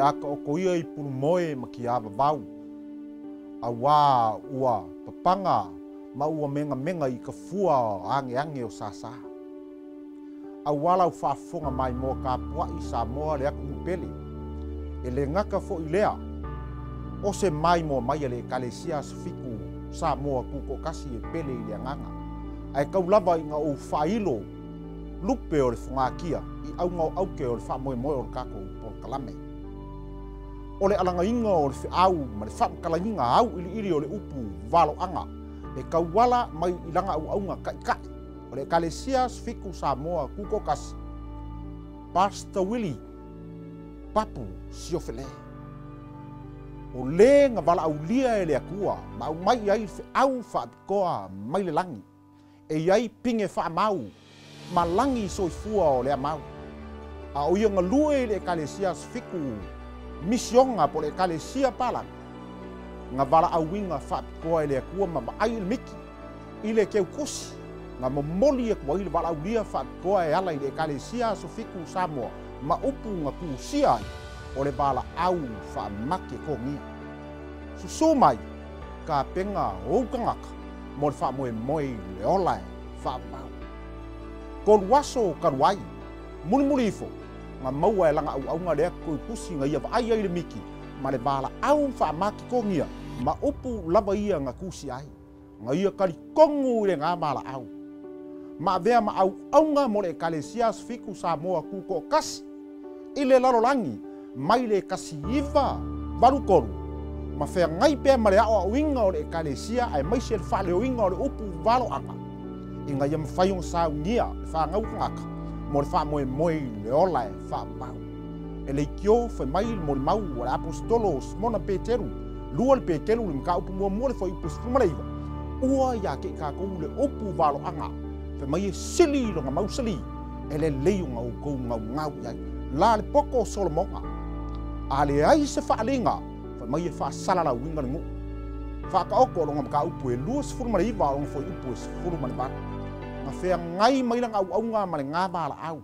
aka o ko ia i pulumoe ma ki avavau. Auā ua papaga ma ua megamega i ka fua ageage o sāsā. Auā lau faafofoga maimoa tapuaʻi Samoa le atunuu pele. E lē gata foʻi lea o se maimoa mai a le Ekalesia Aso Fitu Samoa Tutoatasi e pele i le agaga, ae tau lava ina ou faailo lupe o le fogatia i auga o aute o le faamoemoe o le tatou polokalame. O le alagaina o le feau ma le faamatalaina auiliili o le upu valoaga e tauala mai i lana auauna taitai o le Ekalesia Aso Fitu Samoa Tutoatasi, Pastor Willie Papu Siofele. O lē na valaaulia e le Atua ma aumai i ai le feau faapitoa mai le lagi, e i ai pine faamau ma lagi soifua o lea mau. A o ia galue i le Ekalesia Aso Fitu Misiona po o le Ekalesia Palagi, na valaauina faapitoa e le Atua ma vaai i le miki i le keukusi na momoli atu ai le valaaulia faapitoa e ala i le Ekalesia Aso Fitu Samoa ma upu na tusia ai o le valaau faamake togia. Susū mai tapena o ou tagata mo le faamoemoe i le ola e faavavau. Tolu aso talu ai, mulimuli ifo, na maua e lana auauna lea toeutusi na ia vaai ai le miki ma le valaau faamake togia ma upu lava ia na tusia ai. Na ia talitonu i lena valaau. Ma avea ma auauna mo le Ekalesia Aso Fitu Samoa Tutoatasi i le lalolagi mai le 1983 ma feagai pea ma le aoaoina o le Ekalesia aemaise le faaleoina o le upu valoaga ina ia mafai ona saunia le fanau tagata mo le faamoemoe i le ola e faavavau. E leitio fai mai le molimau a le Aposetolo o Simona Peteru, 2 le Peteru le mataupu muamua le fuaiupu 19, ua ia te i tatou le upu valoaga fai mai e sili i lona mausali e lelei ona outou gaugau i ai. La le poto o Solomona, a leai se faaaliga, fai mai e faasalalauina le nuu. Faataoto o lona mataupu e 29 o lona fuaiupu e 18. Na feagai mai lana auauna ma lena valaau.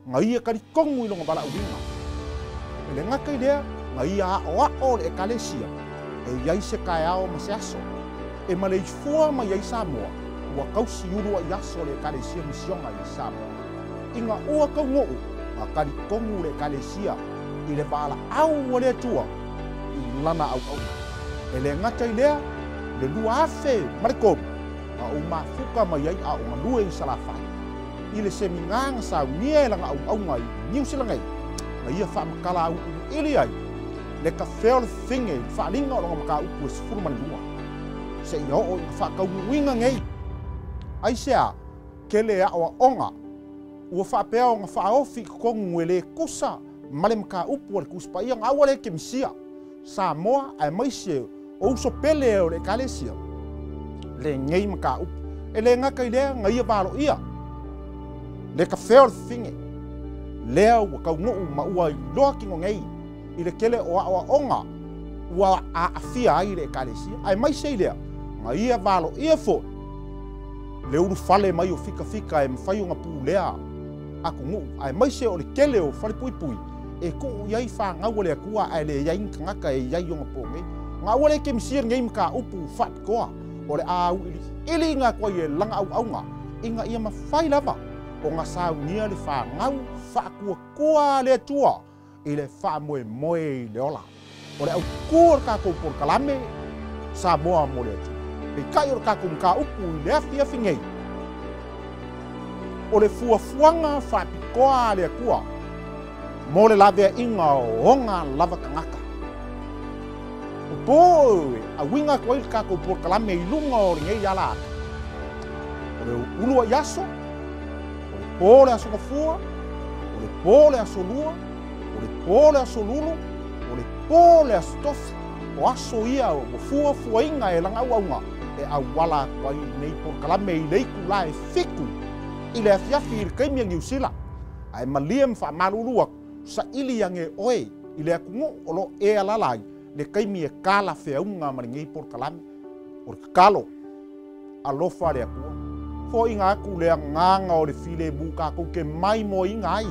Na ia talitonu i lona valaauina. E le gata i lea, na ia aoao le Ekalesia e i ai se taeao ma se aso e maleifua mai ai Samoa ua tausi uluai aso o le Ekalesia Misiona i Samoa. Ina ua taunuu, na talitonu le Ekalesia i le valaau a le Atua i lana auauna. E le gata i lea, le 2003, na ou mafuta mai ai a o galue i Salafai i le semina na saunia e lana auauna i Niu Sila nei, na ia faamatala auiliili ai le kafea o le fefine i le faaaliga o lona mataupu e 12 seia oo i na faataunuuina nei. Aisea tele aoaoga ua faapea ona faaofi i totonu e lē tusa ma le mataupu a le Tusi Paia na aua le kemisia Samoa aemaise o uso pele o le Ekalesia lenei mataupu. E lē gata i lea, na ia valoia le kafea o le fefine lea ua taunuu ma ua iloa kino nei i le tele o aoaoga ua aafia ai le Ekalesia, aemaise i lea na ia valoia foʻi le ulufale mai o fikafika e mafai ona pulea atunuu, aemaise o le tele o falepuipui e tuu i ai fanau a le Atua ae leai ni tagata e i ai ona pogei. Na aua le kemisia lenei mataupu faapitoa o le a auiliiliina atu ai e lana auauna ina ia mafai lava ona saunia le fanau faatuatua a le Atua i le faamoemoe i le ola. O le autū o le tatou polokalame Samoa mo le Atua. Peitai o le tatou mataupu i le afiafi nei, o le fuafuaga faapitoa a le Atua mo le laveaiga o ona lava tagata. O pō e auiga atu ai le tatou polokalame i luga o lenei ala ata, o le uluai aso, o le pō le Aso Gafua, o le pō le Aso Lua, o le pō le Aso Lulu, o le pō le Aso Tofi. O aso ia ua fuafuaina e lana auauna e auala atu ai lenei polokalame i le itulā e 7 i le afiafi i le taimi a Niu Sila. Ae malie ma faamalulu atu, saili age oe i le atunuu o lo o e alaala ai le taimi e talafeauga ma lenei polokalame. O le tatalo, alofa le Atua, foaiina atu le agaga o le filemu tatou te maimoaina ai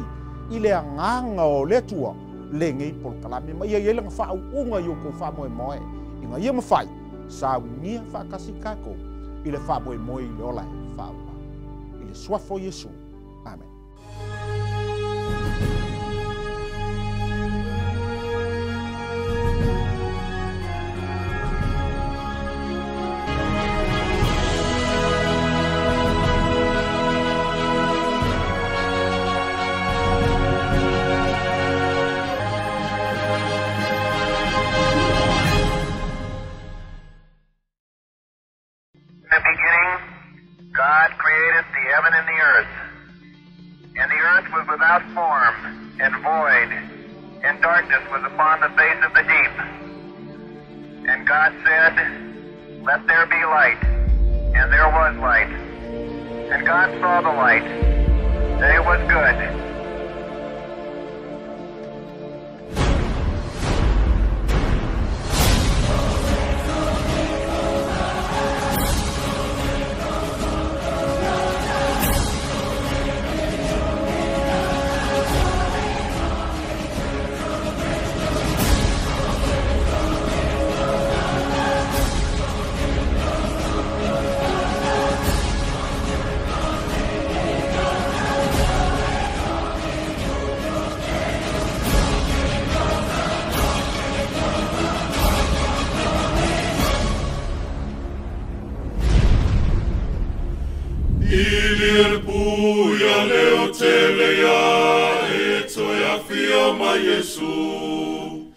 i le agaga o le Atua lenei polokalame ma ia i ai lana faauuga i outou faamoemoe ina ia mafai saunia faatasi tatou i le faamoemoe i le ola e faaauau. I le suafa o Iesu. Amen. In the beginning, God created the heaven and the earth. And the earth was without form and void, and darkness was upon the face of the deep. And God said, Let there be light. And there was light. And God saw the light, that it was good. Ilielpuia leo tele ya eto ya fio ma Yesu.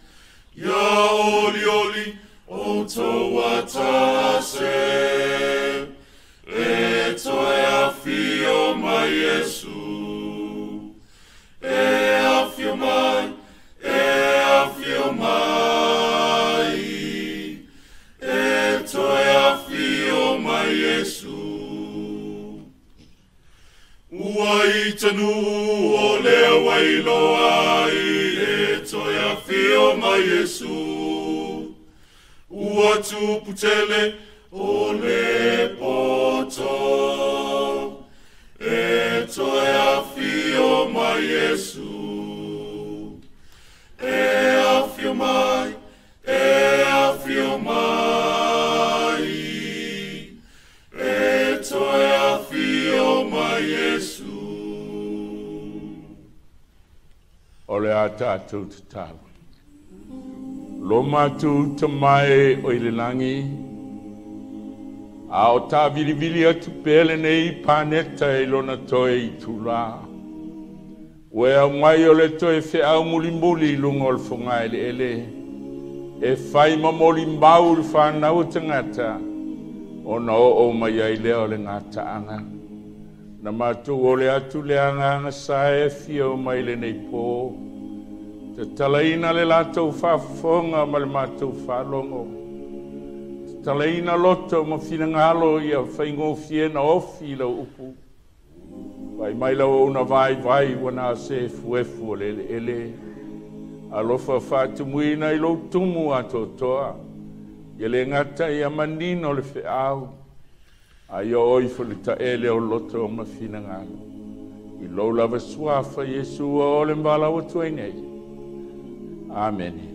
Ya oli oli o toa tase. Eto ya fio ma Yesu. E afio mai, e afio mai. Eto ya fio ma Yesu. Ua i tanu o lea wailoa i e toe afio mai Yesu. Ua tuputele o le poto e toe afio mai Yesu. E afio mai, e afio mai. E toe afio mai Yesu. O le a tātou te tau. Lo mātou te mai o i le langi. A o tā vilivili atu pele nei pāneta i lona toe i tūlā. Ue au mai o le toe wheau muli muli i lunga o le whonga ele ele. E whai mamoli mau le whanau o tangata. O na o o mai ai lea o le ngā taanga. Na mātou o le atu le anga sa e fia o mai le nei pō. Te talaina le lātou whaafonga ma le mātou whaalongo. Te talaina loto ma whinangalo ia whaingōfie na ofi lau upu. Vai mai lau una vai vai wana se fuefu o le ele. Alofa whaatumuina i lou tumu a tōtoa. Ia le ngata ia manino le wheau. Ai o oi fo le taele o loto o mawhinangalo. I lou lava suafa Yesu o le mbala o tuai nei. Amen.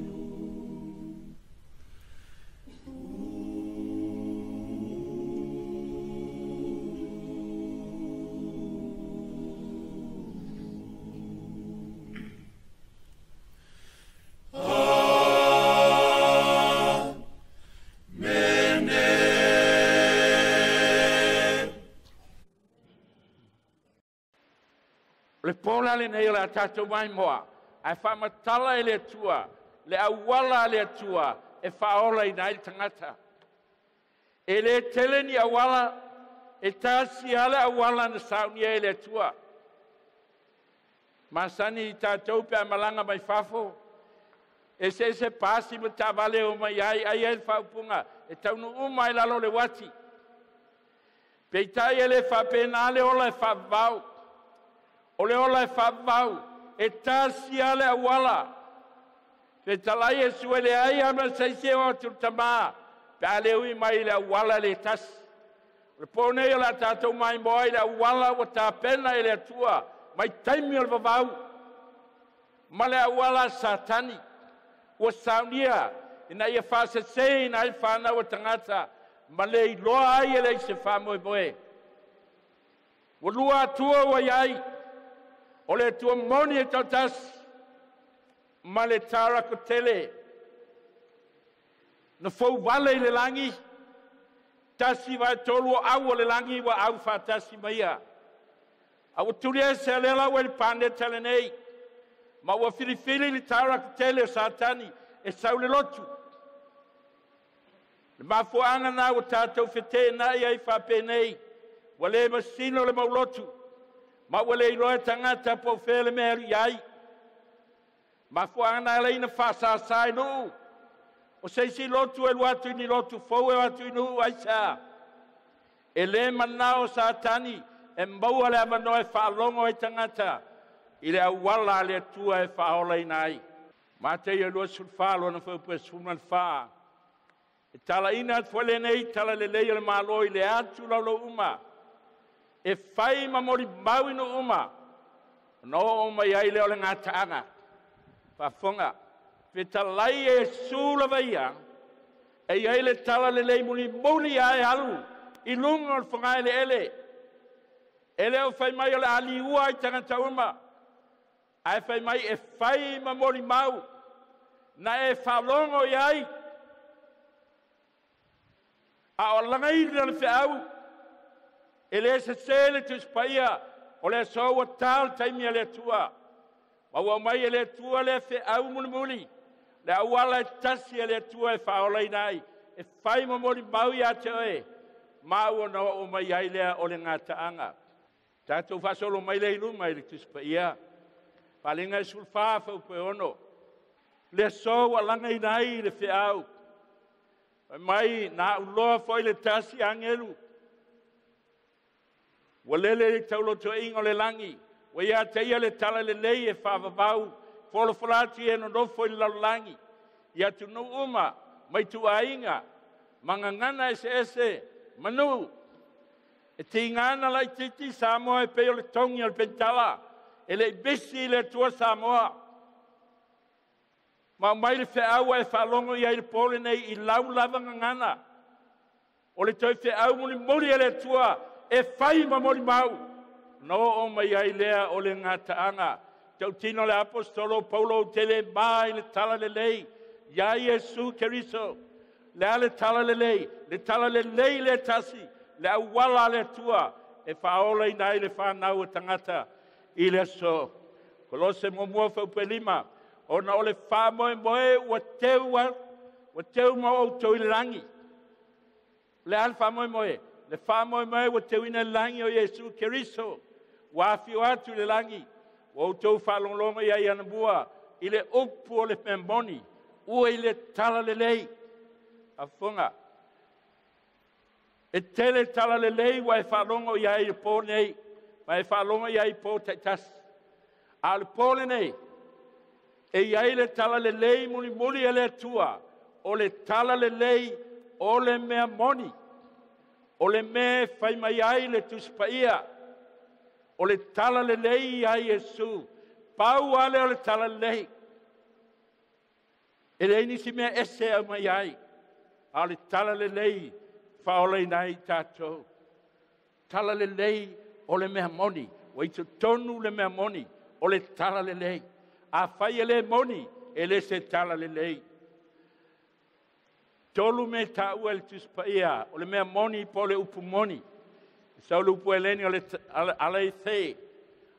Le pōla le nei o le tātou mai moa, ai whamatala e le atua, le awala le atua, e whaola i nai tangata. E le tele ni awala, e tasi ale awala na saunia e le atua. Masani i tātou pe amalanga mai fafo, e se se pasi ma tāvale o mai ai, ai e whaupunga, e taunu uma e lalo le wati. Peitai e le whapena le ola e whavau. O le ola e whavau, e tasi ale awala. Te talai e suele ai ama seise o atu tamā, pe a le ui mai le awala le tasi. O le pōnei o la tātou mai moa i le awala o tāpena e le atua, mai taimi o le vavau. Ma le auala Satani ua saunia ina ia faasese ai fanau a tagata ma le iloa ai e leai se faamoemoe. Ua lua Atua ua i ai, o le Atua moni e toatasi ma le tarakotele. Na fouvale i le lagi, 1/3 o au o le lagi ua au faatasi ma ia. A ua tuli ese a lea la ua i le paneta lenei, ma ua filifili le tarakotele o Satani e sau le lotu. Le mafuaaga na ua tatou feteenai ai faapenei, ua le masino le maulotu, ma ua le iloa e tagata po o fea le mea e alu i ai. Mafuaaga na ala ai ona faasasa i nuu, o se isi lotu e alu atu i ni lotu fou e o atu i nuu aisea. E le manao Satani e maua le avanoa e faalogo ai tagata i le auala a le Atua e faaolaina ai. Mateia 24 lona fuaiupu 14. E talaina atu foi lenei tala lelei o le Malo i le atu laulau uma, e fai ma molimau i nuu uma, ona oo mai ai lea o le gataaga. Faafofoga, fetalai Iesu lava ia, e i ai le tala lelei mulimuli ae alu i luga o le fogaeleele. E le o fai mai o le a liua ai tagata uma, ae fai mai e fai ma molimau, na e faalogo i ai. A o lagaina le feau, e le sese le Tusi Paia, o le aso ua ta le taimi a le Atua. Ma ua aumai e le Atua le feau mulimuli, le auala e tasi a le Atua e faaolaina ai, e fai ma molimau ia te oe, ma ua na oo mai ai lea o le gataaga. Tatou faasolo mai lea i luma i le Tusi Paia, Faaaliga 14 fuaiupu 6. Le aso ua lagaina ai le feau, fai mai na auloa foi le tasi agelu, ua lele i taulotoiga o le lagi, ua ia te ia le tala lelei e faavavau, folafola atu i e nonofo i le lalolagi, i atunuu uma, mai tuaiga, ma gagana eseese, ma nuu. E tigana laitiiti Samoa e pei o le togi o le penitala, e le i misi i le Atua Samoa. Ma aumai le feau e faalogo i ai le po lenei i lau lava gagana. O le toe feau mulimuli e le Atua e fai ma molimau, na oo mai ai lea o le gataaga. Tautino le apostolo Paulo ou te le ma i le tala lelei ia Iesu Keriso. Le a le tala lelei, le tala lelei le tasi, le auala a le Atua e faaolaina ai le fanau o tagata i le aso. Kolose 1 fuaiupu 5, ona o le faamoemoe ua teu ma outou i le lagi. Le a le faamoemoe? Le faamoemoe ua teuina i le lagi o Iesu Keriso, ua afio atu i le lagi, ua outou faalogologo i ai anamua i le upu o le mea moni, ua i le tala lelei. Afofoga, e tele tala lelei ua e faalogo i ai i le po nei, ma e faalogo i ai i po taitasi. A o le po lenei, e i ai le tala lelei mulimuli e le Atua, o le tala lelei o le mea moni, o le mea e fai mai ai le Tusi Paia, o le tala lelei ia Iesu, pau lava lea o le tala lelei. E leai nisi mea ese e aumai ai, a o le tala lelei faaolaina ai tatou. Tala lelei o le mea moni, ua i totonu le mea moni, o le tala lelei. A fai e le moni, e le se tala lelei. Tolu me taua le Tusi Paia, o le mea moni po o le upu moni. Sau le upu eleni o le aleithei.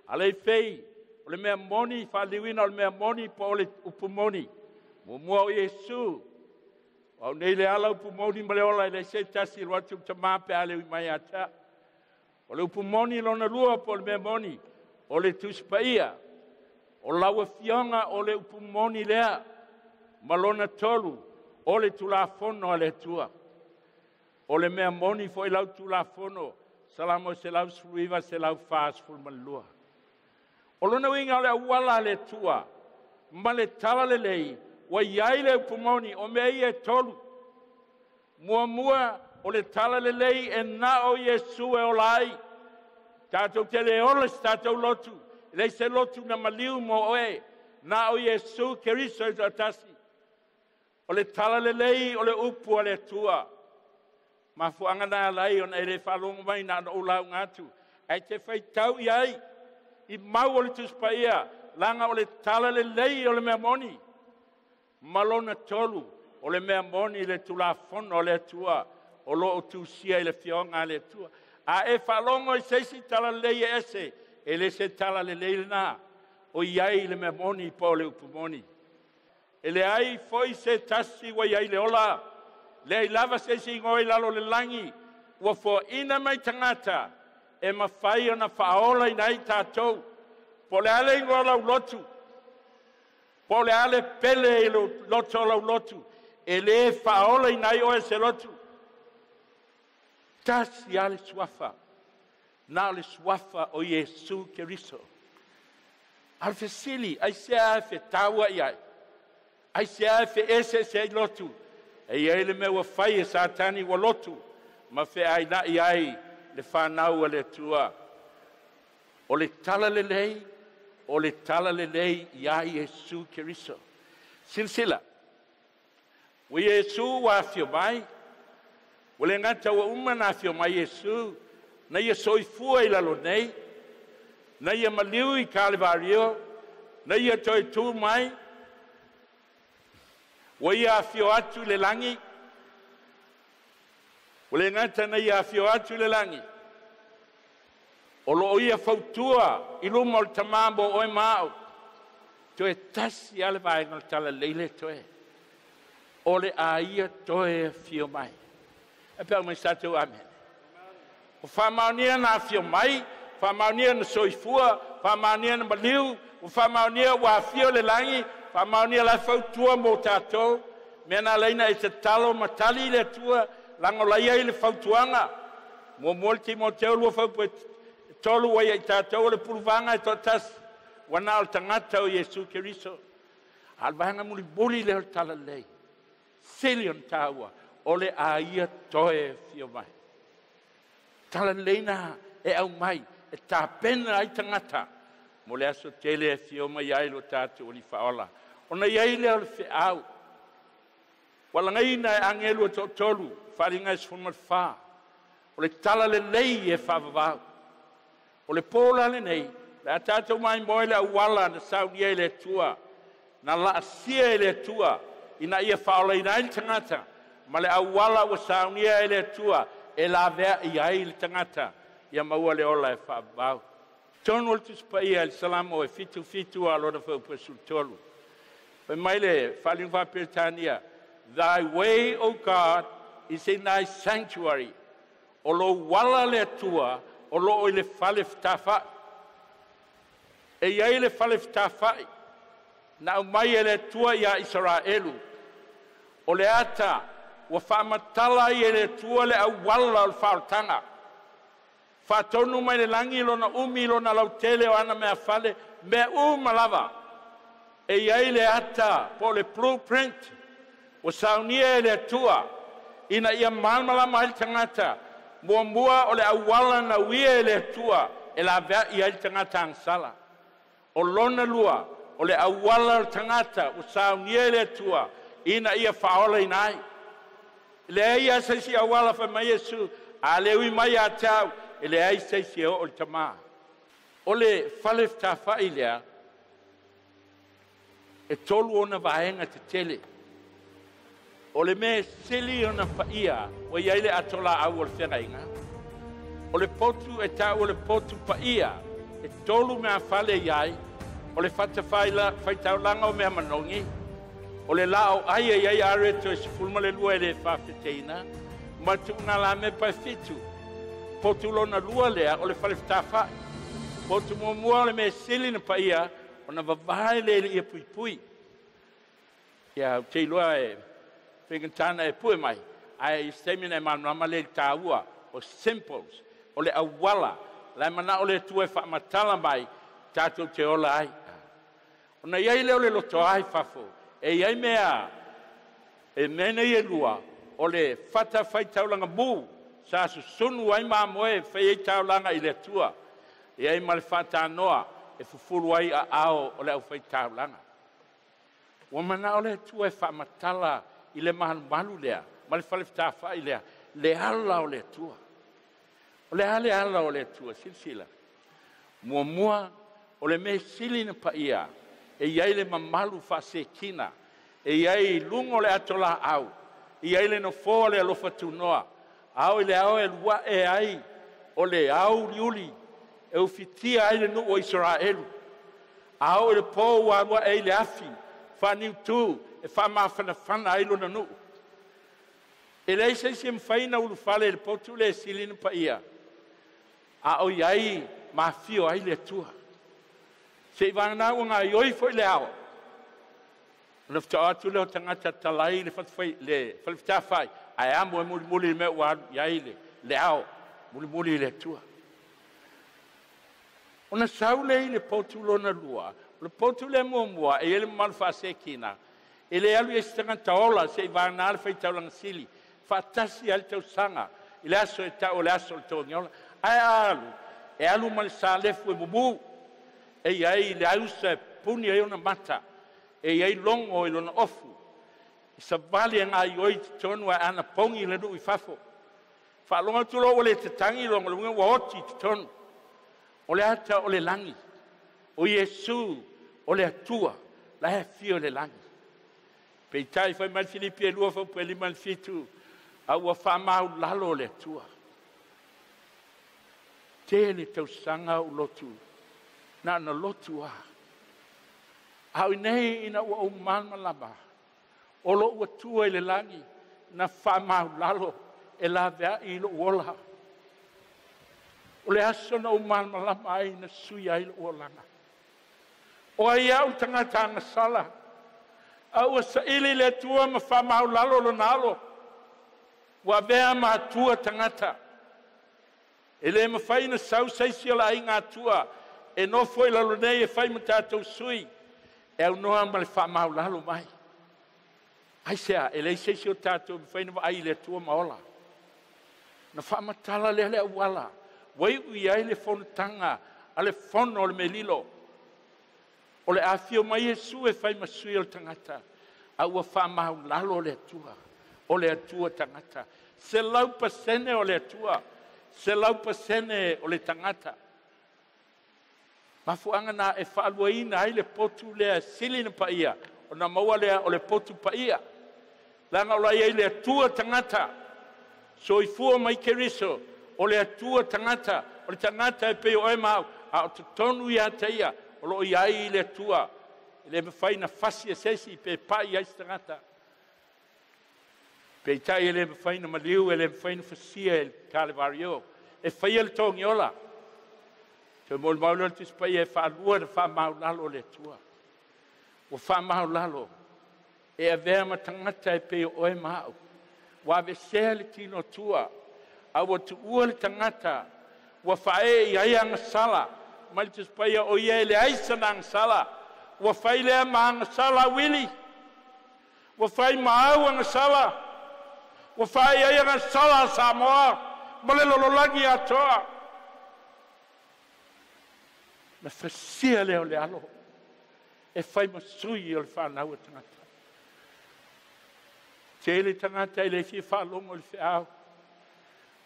Aleithei, o le mea moni, faaliuina o le mea moni po o le upu moni. Muamua o Iesu, au nei le ala upu moni ma le ola, e le se tasi lo atu tamā pe a le ui mai ata. O le upu moni lona lua po o le mea moni, o le Tusi Paia, o lau afioga o le upu moni lea, ma lona tolu, o le Tulafono a le Atua. O le mea moni foi lau Tulafono, Salamo 119, 142. O lona uiga o le auala a le Atua ma le tala lelei, ua i ai le upu moni, o mea ia e tolu. Muamua, o le tala lelei e na o Iesu e ola ai. Tatou te le ola se tatou lotu, e leai se lotu na maliu mo oe. Na o Iesu Keriso i toatasi. O le talalelei o le upu a le Atua. Mafuanga na alai ona e le faalogo mai na ona ou lauga atu. Ae te faitau i ai i mau o le Tusi Paia, laga o le talalelei o le mea moni. Ma lona tolu, o le mea moni le Tulafono a le Atua o lo o tusia i le afioga a le Atua. A e faalogo i se isi talalelei e ese, e le se talalelei lena, o i ai le mea moni po o le upu moni. E leai foi se tasi ua i ai le ola, leai lava se isi igoa i lalo o le lagi, ua foaina mai tagata e mafai ona faaolaina ai tatou. Po o le a le igoa o lau lotu, po o le a le pele i le loto o lau lotu, e le faaolaina ai oe se lotu. Tasi lava le suafa, na o le suafa o Iesu Keriso. A o le fesili, aisea e fetaua i ai? Aisea e feeseese ai lotu? E i ai le mea ua fai e Satani ua lotu ma feaina'i ai le fanau a le Atua. O le talalelei, o le talalelei iā Iesu Keriso. Silasila, ua Iesu ua afio mai, ua le gata ua uma ona afio mai Iesu, na ia soifua i lalo nei, na ia maliu i Kalevario, na ia toe tu mai, ua ia afio atu i le lagi, ua le gata na ia afio atu i le lagi, o lo o ia fautua i luma o le Tamā mo oe ma au. Toe tasi lava le vaega o le talalelei lea toe, o le a ia toe afio mai. E pe au mai sa teu amene. O faamaonia na afio mai, faamaonia na soifua, faamaonia na maliu, ua faamaonia ua afio le lagi, faamaonia la fautua mo tatou. Mea na laina e tatalo ma tali i le Atua, laga o la i ai le fautuaga. Muamua le Timoteo 2:3 ua ia i tatou o le puluvaga e toatasi, ua na o le tagata o Iesu Keriso. A o le vaega mulimuli lea o le talalelei, sili ona taua, o le a ia toe afio mai. Talalelei na e aumai, e tapena ai tagata mo le aso tele e afio mai ai lo tatou Alii Faaola. Ona i ai lea o le feau, ua lagaina e agelu e toatolu, faaaliga e 14, o le talalelei e faavavau. O le pō la lenei, le a tatou maimoa i le auala na saunia e le Atua, na laasia e le Atua, ina ia faaolaina ai le tagata, ma le auala ua saunia e le Atua, e laveai ai le tagata, ia maua le ola e faavavau. Tonu o le Tusi Paia i le Salamo e 77 a lona fuaiupu e 13. Fai mai le faaliga faa-Peretania, Thy way, O God, is in thy sanctuary. O lou ala le Atua, o loo i le fale fetafa'i. E i ai le fale fetafa'i, na aumai e le Atua iā Isaraelu. O le ata ua faamatala ai e le Atua le auala o le faaolataga. Faatonu mai le lagi lona umi lona lautele o ana meafale, mea uma lava. E i ai le ata po o le blueprint ua saunia e le Atua ina ia malamalama ai le tagata. Muamua o le auala na uia e le Atua e laveai ai le tagata agasala. O lona lua, o le auala o le tagata ua saunia e le Atua ina ia faaolaina ai. E leai lava se isi auala, fai mai Iesu, a le ui mai ia te au, e leai se isi e oo i le Tamā. O le fale fetafa'i lea, e tolu ona vaega tetele. O le mea sili ona paia ua i ai le atolaau o le feagaiga, o le potu e taua le potu paia, e tolu mea fale i ai, o le fatafaitaulaga o mea manogi, o le lao ai e i ai areto e 12 e le faafeteina, ma tuuga lamepa e 7. Potu lona lua lea o le fale fetafa'i. Potu muamua o le mea sili na paia, ona vavae le ia puipui. Ia, ou te iloa e faigata e pue mai, ae i se taimi na e malamalama lea i le taua o simples, o le auala, la e manao le Atua e faamatala mai, tatou te ola ai. Ona i ai lea o le lotoa i fafo, e i ai mea, e mea nei e lua, o le fatafaitaulaga mu, sa susunu ai mamoe e fai ai taulaga i le Atua, e i ai ma le faatanoa e fufulu ai aao o le aufaitaulaga. Ua manao le Atua e faamatala i le malumalu lea ma le falefetafa'i lea le ala o le Atua. O le a le ala o le Atua? Silasila. Muamua, o le mea sili na paia e i ai le mamalu faasekina, e i ai i luga o le atolaau, e i ai le nofoa o le alofa tunoa, ao i le ao e lua'e ai o le auliuli e ufitia ai le nuu o Isaraelu, a oo i le po ua alu ae ai le afi faaniutu e faamafanafana ai lona nuu. E leai se isi e mafai ona ulufale i le potu lea e sili ona paia, a o i ai ma afio ai le Atua. Seiavagana ua gaoioi foi le ao, ona faatoa o atu lea o tagata talai le falefetafai, ae amo e mulimuli i le mea ua alu i ai le ao, mulimuli i le Atua. Ona sau lea i le potu lona lua, o le potu lea muamua, e i ai le mamalu faasekina, e le alu i ai se tagata ola seivagana le faitaulaga sili, faatasi ai le tausaga i le aso e tau o le aso o le togiola. Ae a alu, e alu ma le salefu e mumu, e i ai le ausa e puni ai ona mata, e i ai logo i lona ofu, e savali e gaoioi i totonu ae ana pogi le nuu i fafo. Faalogo atu loa ua le tatagi logo, le uiga ua oti i totonu. O le ata o le lagi, o Iesu o le Atua, la e afio i le lagi. Peitai fai mai le Filipi e 2 faupu e 5 i le 7, a ua faamaulalo le Atua. Tele tausaga ou lotu, na ona lotu lava. A o nei ina ua ou malamalama, o lou Atua i le lagi, na faamaulalo e laveai i lou ola. O le aso na ou malamalama ai na suia ai lou olaga. O ai au tagata agasala, a ua saili le Atua ma faamaulalo lona alo, ua avea ma Atua tagata. E le mafai na sau seisi o le aiga Atua e nofo i lalo nei e fai ma tatou sui, e aunoa ma le faamaulalo mai. Aisea, e leai seisi o tatou mafai na vaai i le Atua ma ola. Na faamatala lea le auala, ua iu i ai le fonotaga a le fono o le melilo. O le afio mai Iesu e fai ma sui o le tagata, a ua faamaulalo le Atua, o le Atua tagata. 100% o le Atua, 100% o le tagata. Mafuaaga na e faaluaina ai le potu lea sili na paia, ona maua lea o le potu paia. Leaga o la i ai le Atua tagata, soifua mai Keriso, o le Atua tagata, o le tagata e pei o oe ma au, a o totonu ia te ia, o loo i ai le Atua, e le mafai na fasi e se isi pe pai ai se tagata. Peitai e le mafai na maliu, e le mafai na fasia e le Kalevario, e faia le togiola. Toe molimau lea o le Tusi Paia e faalua na faamaulalo le Atua. Ua faamaulalo e avea ma tagata e pei o oe ma au. Ua avesea le tino Atua, a ua tuua le tagata, ua faaee i ai agasala, mai le Tusi Paia o ia e leai sana agasala, ua fai lea ma agasala uili, ua fai ma au agasala, ua fai ai agasala a Samoa ma le lololagi atoa. Na fasia lea o le alo e fai ma sui o le whanau a tagata. Tele tagata e le fia faalogo i le feau,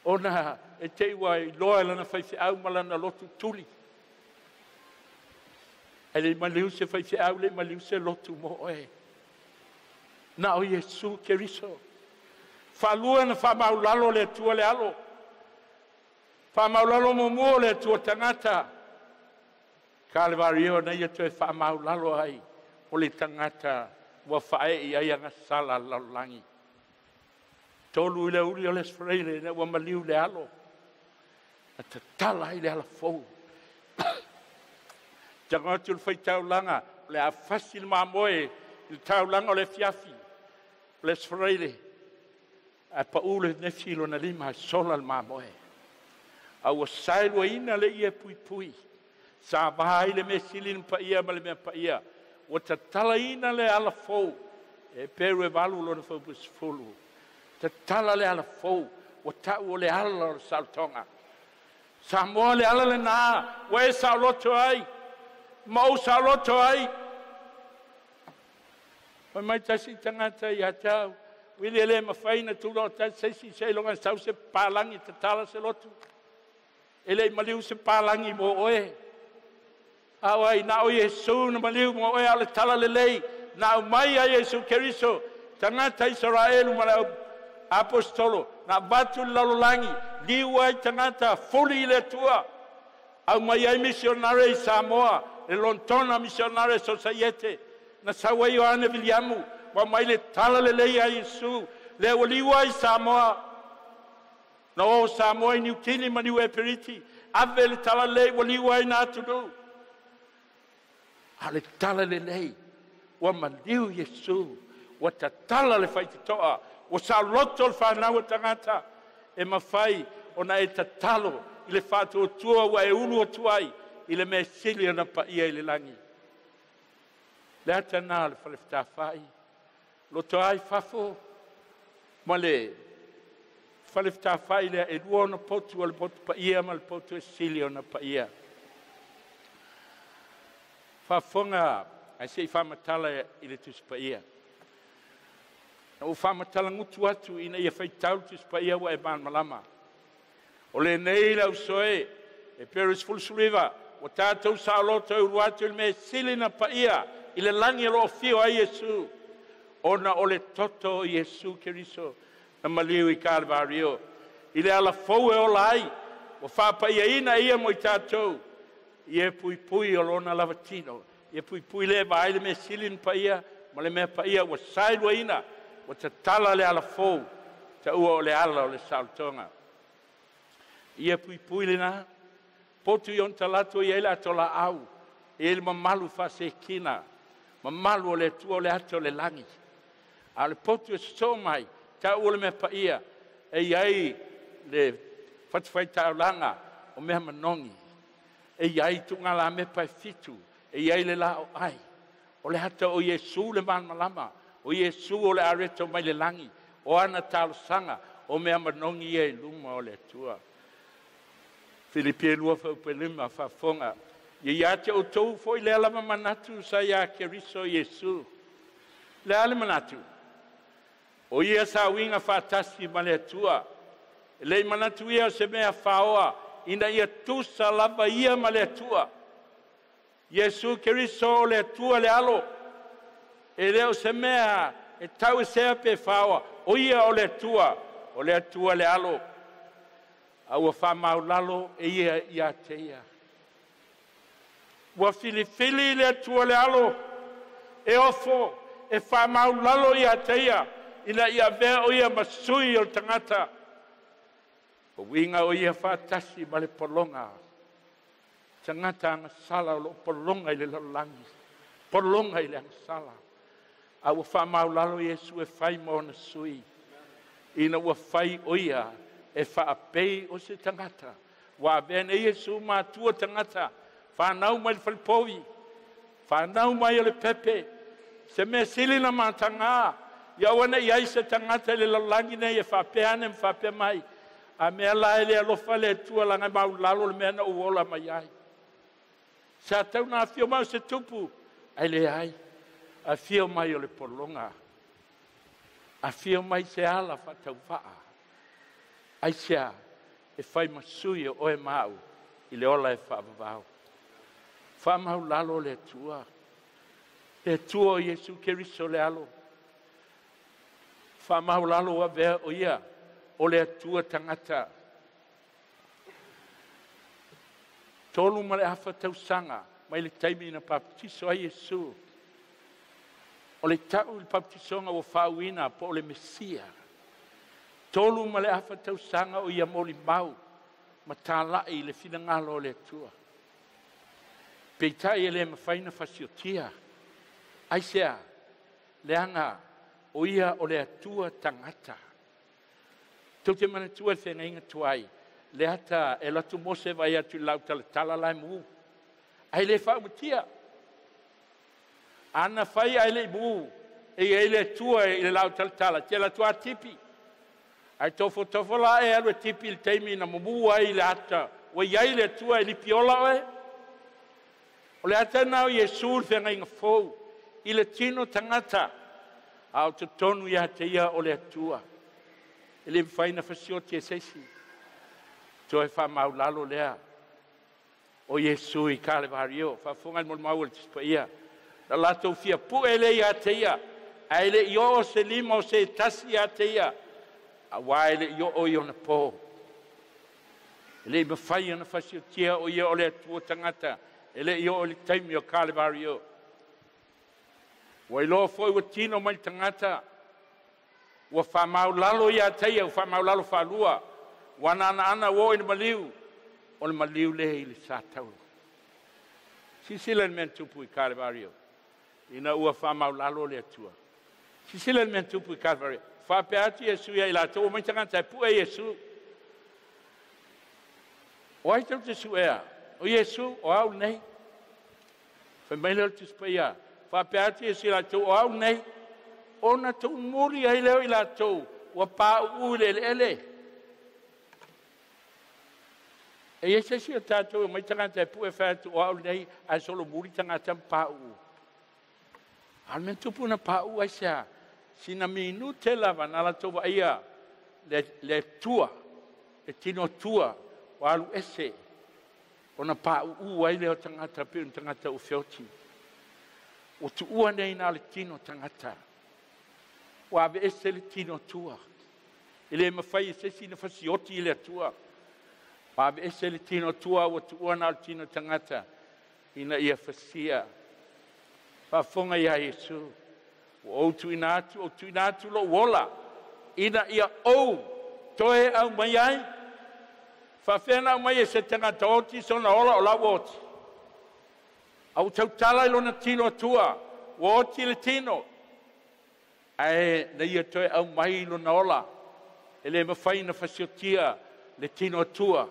ona e te i ua iloa e lana faifeau ma lana lotu tuli. E le maliu se faifeau, le maliu se lotu mo oe. Na o Iesu Keriso. Faalua na faamaulalo le Atua le alo. Faamaulalo muamua le Atua tagata. Kalevario na ia toe faamaulalo ai o le tagata ua faaee i ai agasala lalolagi. Tolu i le uli o le Asfreile na ua maliu le alo. Na tatala ai le alafou. Tago atu le faitaulaga, o le afasi le mamoe i le taulaga o le fiafi, o le Asfreile. Ae pau le nefi lona lima e sola le mamoe. A ua saeluaina le ia puipui. Sa vaha ai le mea sili na paia ma le mea paia. Ua tatalaina le alafou. E peru e 8 lona faupu 10. Tatala le alafou. Ua tau o le ala o le saolotoga. Samoa le ala lena. Ua e saoloto ai. Ma ou saoloto ai. Fai mai tasi tagata ia te au, Wili e le mafai na tula o tasi seisi seiloga sau se palangi tatala se lotu. E le i maliu se palangi mo oe. A o ai na o Iesu na maliu mo oe a o le tala lelei. Na aumai a Iesu Keriso, tagata Isaraelu ma le au apostolo, na avatu i le lalolagi, liu ai tagata, fuli i le Atua. Aumai ai misionare i Samoa, le Lontona Misionare Sosaiete, na sau ai Ioane Viliamu, ua aumai le tala lelei a Iesu, lea ua liu ai Samoa. Na o Samoa i Niu Kini ma Niu Eperiti, ave le tala lelei ua liu ai na atunuu. A o le tala lelei, ua maliu Iesu, ua tatala le faitotoa, ua saoloto le fanau a tagata, e mafai ona e tatalo i le faatuatua ua e ulu atu ai i le mea sili ona paia i le lagi. Le ata na o le falefetafai, loto ai fafo ma le falefetafai lea e lua ona potu o le potu paia ma le potu e sili ona paia. Faafofoga ae se i faamatala i le Tusi Paia. Na ou faamatala gutu atu ina ia faitau le Tusi Paia ua e malamalama. O lenei le ausoe e Peris 19, ua tatou saoloto e ulu atu i le mea sili na paia i le lagi o lo o afio ai Iesu, ona o le toto o Iesu Keriso na maliu i Kalvario. I le alafou e ola ai, ua faapaiaina ia mo i tatou, ia puipui o lona lava tino, ia puipui le vaai le mea sili na paia ma le mea paia ua saeluaina, ua tatala le alafou, taua o le ala o le saolotoga. Ia puipui lena, potu i ona talaatu i ai le atolaau, e i le mamalu faasekina, mamalu o le Atua o le ata o le lagi. A o le potu e sosoo mai, taua le mea paia, e i ai le fatafaitaulaga o mea manogi, e i ai tuugalamepa e 7, e i ai le laoai. O le ata o Iesu le malamalama, o Iesu o le areto mai le lagi, o ana talosaga, o mea manogi ia i luma o le Atua. Filipi 2:5 faafofoga, ia ia te outou foi lea lava manatu sa ia Keriso Iesu. Le a le manatu? O ia sauiga faatasi ma le Atua. E le i manatu ia o se mea faoa, ina ia tusa lava ia ma le Atua. Iesu Keriso o le Atua le alo. E le o se mea e tau e sea pe faoa, o ia o le Atua, o le Atua le alo. A ua faamaulalo e ia ia te ia. Ua filifili le Atua le alo, e ofo, e faamaulalo ia te ia, ina ia avea o ia ma sui o le tagata. O uiga o ia faatasi ma le pologa. Tagata agasala o loo pologa i le lalolagi, pologa i le agasala. A ua faamaulalo Iesu e fai ma ona sui, ina ua fai o ia e faapei o se tagata. Ua avea nei Iesu matua tagata, whanau mai le falepovi, whanau mai o le pepe, se mea sili na matanga, ia ua nei ai se tagata i le lalolagi nei e faapea ane ma faapea mai, a mea la e le alofa le Atua laga e maulalo le mea na ou ola mai ai. Sa tau na afio mai o se tupu, ai le ai, afio mai o le pologa, afio mai se ala faatauvaa, ai sea e fai masui o oe mau i le ola e faavavau. Faamaulalo le Atua, le Atua o Iesu Keriso le alo. Faamaulalo avea o ia o le Atua tagata. 3.5 tausaga mai le taimi na baptiso ai Iesu. O le tau i le baptisoga ua faauina po o le Mesia. 3.5 tausaga o ia molimau ma talai i le finagalo o le Atua. Peitai e le mafai na fasiotia. Ai sea, leaga o ia o le Atua tagata. Tou te manatua le feagaiga tuai, le ata e latu Mose vai atu i lau talatala la e mu. Ai le faaumatia. Ana fai ai le i mu, e ia i le Atua i le lau talatala, te latu a tipi. Ai tofo la e alu e tipi i le taimi na mumu ai le ata, ua iai le Atua e lipiola oe. O le ata nao Iesu le feagaiga fou, i le tino tagata, A o totonu ia te ia o le Atua. E le mafai ona fasioti e se isi. Toe faamaulalo lea o Iesu i Kalevario, faafofoga i le molimau a le Tusi Paia. Na latou fia pue lea ia te ia, ae le i oo se lima o se tasi ia te ia, auā e le i oo i ona po. E le i mafai ona fasiotia o ia o le Atua tagata, e le i oo i le taimi o Kalevario. Ua iloa foi ua tino mai le tagata, ua faamaulalo ia te ia, ua faamaulalo faalua, ua naanaana ua oo i le maliu, o le maliu lea i le satauro. Silasila i le mea na tupu i Kalevario, ina ua faamaulalo le Atua. Silasila i le mea na tupu i Kalevario. Faapea atu Iesu ia i latou, omai tagata e pue Iesu. O ai tou te suea? O Iesu, o au nei. Fai mai lea o le Tusi Paia, faapea atu Iesu ia i latou, o au nei. Ona tuumuli ai lea o i latou, ua pauu i le eleele. E i ai se isi o tatou e omai tagata e pue fai atu o au nei, ae solomuli tagata ma pauu. A o le mea tupu na pauu ai sea, sina minute lava na latou vaaia le tua, le tino tua, ua alu ese, ona pauu ai lea o tagata pe o tagata ua feoti. Ua tuua nei na le tino tagata. Ua ave ese le tino tua. E le mafai e se isi na fasioti i le Atua. Ua ave ese le tino tua, ua tuua na o le tino tagata ina ia fasia. Faafofoga ia Iesu, ua ou tuuina atu lou ola, ina ia ou toe aumai ai. Faafea na aumai e se tagata oti sona ola o lau oti. A ua tautala i lona tino atua, ua oti le tino, ae na ia toe aumai i lona ola. E le mafai na fasiotia le tino atua,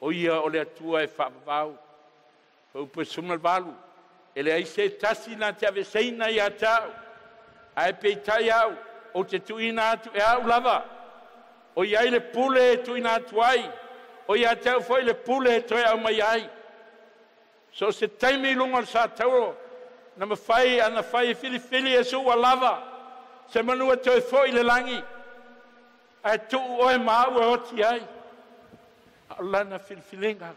o ia o le Atua e faavavau. Faupu 18, e leai se tasi na te aveseina ia te au, ae peitai au, ou te tuuina atu e au lava. O iai le pule e tuuina atu ai, o ia te au foi le pule e toe aumai ai. So se taimi i luga o le satauro, na mafai ana fai e filifili Iesu ua lava, se manu e toe foi le lagi, ae tuu oe ma au e oti ai. A o lana filifiliga,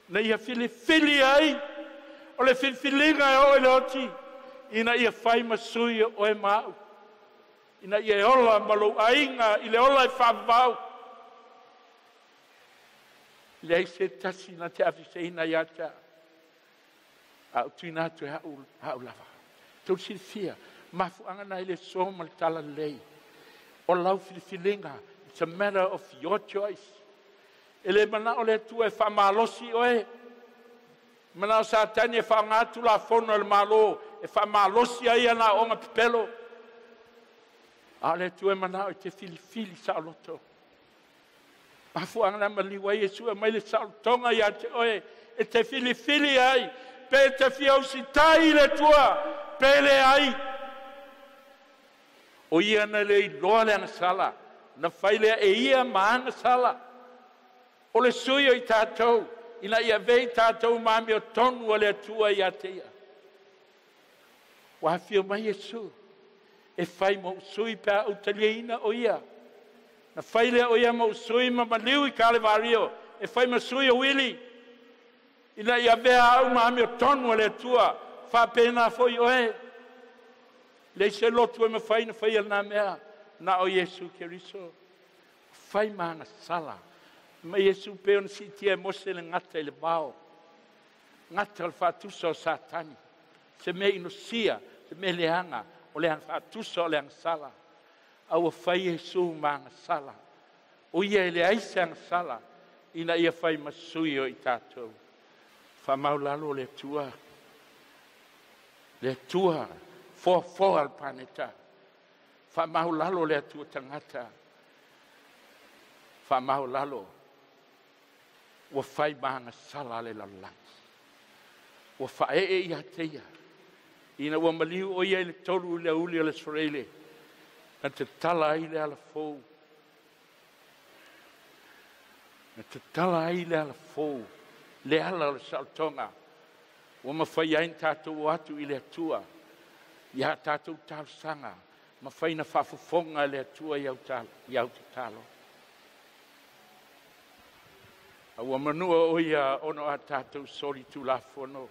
na ia filifili ai, o le filifiliga e oo i le oti, ina ia fai ma sui o oe ma au, ina ia e ola ma lou aiga i le ola e faavavau. Leai se tasi na te afiseina ia te au, a o tuuina atu e au lava. Tou silafia, mafuaaga na i le aso ma le talalelei, o lau filifiliga, it's a matter of your choice. E le manao le Atua e faamalosi oe, manao Satani e faaaoga atu lafono a le Malo e faamalosi ai ana aoga pepelo. A o le Atua e manao e te filifili saoloto. Mafuaaga na maliu ai Iesu e mai le saolotoga ia te oe, e te filifili ai, pe te fia usitai i le Atua, pe leai. O ia na le iloa le agasala, na fai lea e ia ma agasala. O le sui o i tatou, ina ia avea i tatou ma amiotonu a le Atua ia te ia. Ua afio mai Iesu, e fai ma ou sui pe a ou taliaina o ia. Na fai lea o ia ma ou sui ma maliu i Kalevario, e fai ma sui o Wili, ina ia avea au ma amiotonu a le Atua, faapena foi oe. Leai se lotu e mafai na faia lena mea, na o Iesu Keriso. Fai ma agasala. Ma Iesu pe ona siitia e Mose le gata i le vao, gata o le faatusa o Satani, se mea inosia, se mea leaga, o le faatusa o le agasala. A ua fai Iesu ma agasala. O ia e leai se agasala, ina ia fai ma sui o i tatou. Faamaulalo le Atua, le Atua foafoa le paneta. Faamaulalo le Atua tagata, faamaulalo. Ua fai ma agasala le lalolagi. Ua faaee ia te ia, ina ua maliu o ia i le 3 i le auli o le Israele, na tatala ai le alafou. Na tatala ai le alafou, le ala o le saolotoga. Ua mafai ai na tatou o atu i le Atua, ia tatou talosaga, Mafai na faafofoga e le Atua i au tatalo. A ua manua o ia ona o a tatou soli tulafono.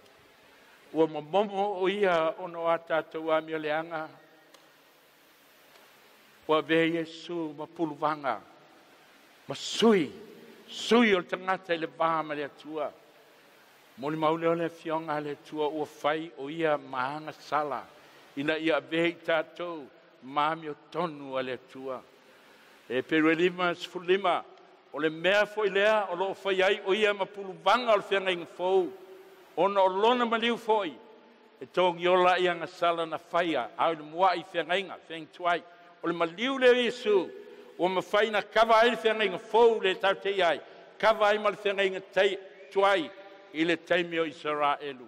Ua momomo o ia ona o a tatou amioleaga. Ua avea Iesu ma puluvaga ma sui, sui o le tagata i le va ma le Atua. Molimau lea o le afioga a le Atua ua fai o ia ma agasala ina ia avea i tatou ma amiotonu a le Atua. Heperu 5:15, o le mea foi lea o loo fai ai o ia ma puluvaga o le feagaiga fou, ona o lona maliu foi e togiola ai agasala na faia a i le muai feagaiga feagituai. O le maliu lea o Iesu ua mafai na kava ai le feagaiga fou le tatou te i ai, kava ai ma le feagaiga tuai i le taimi o Isaraelu.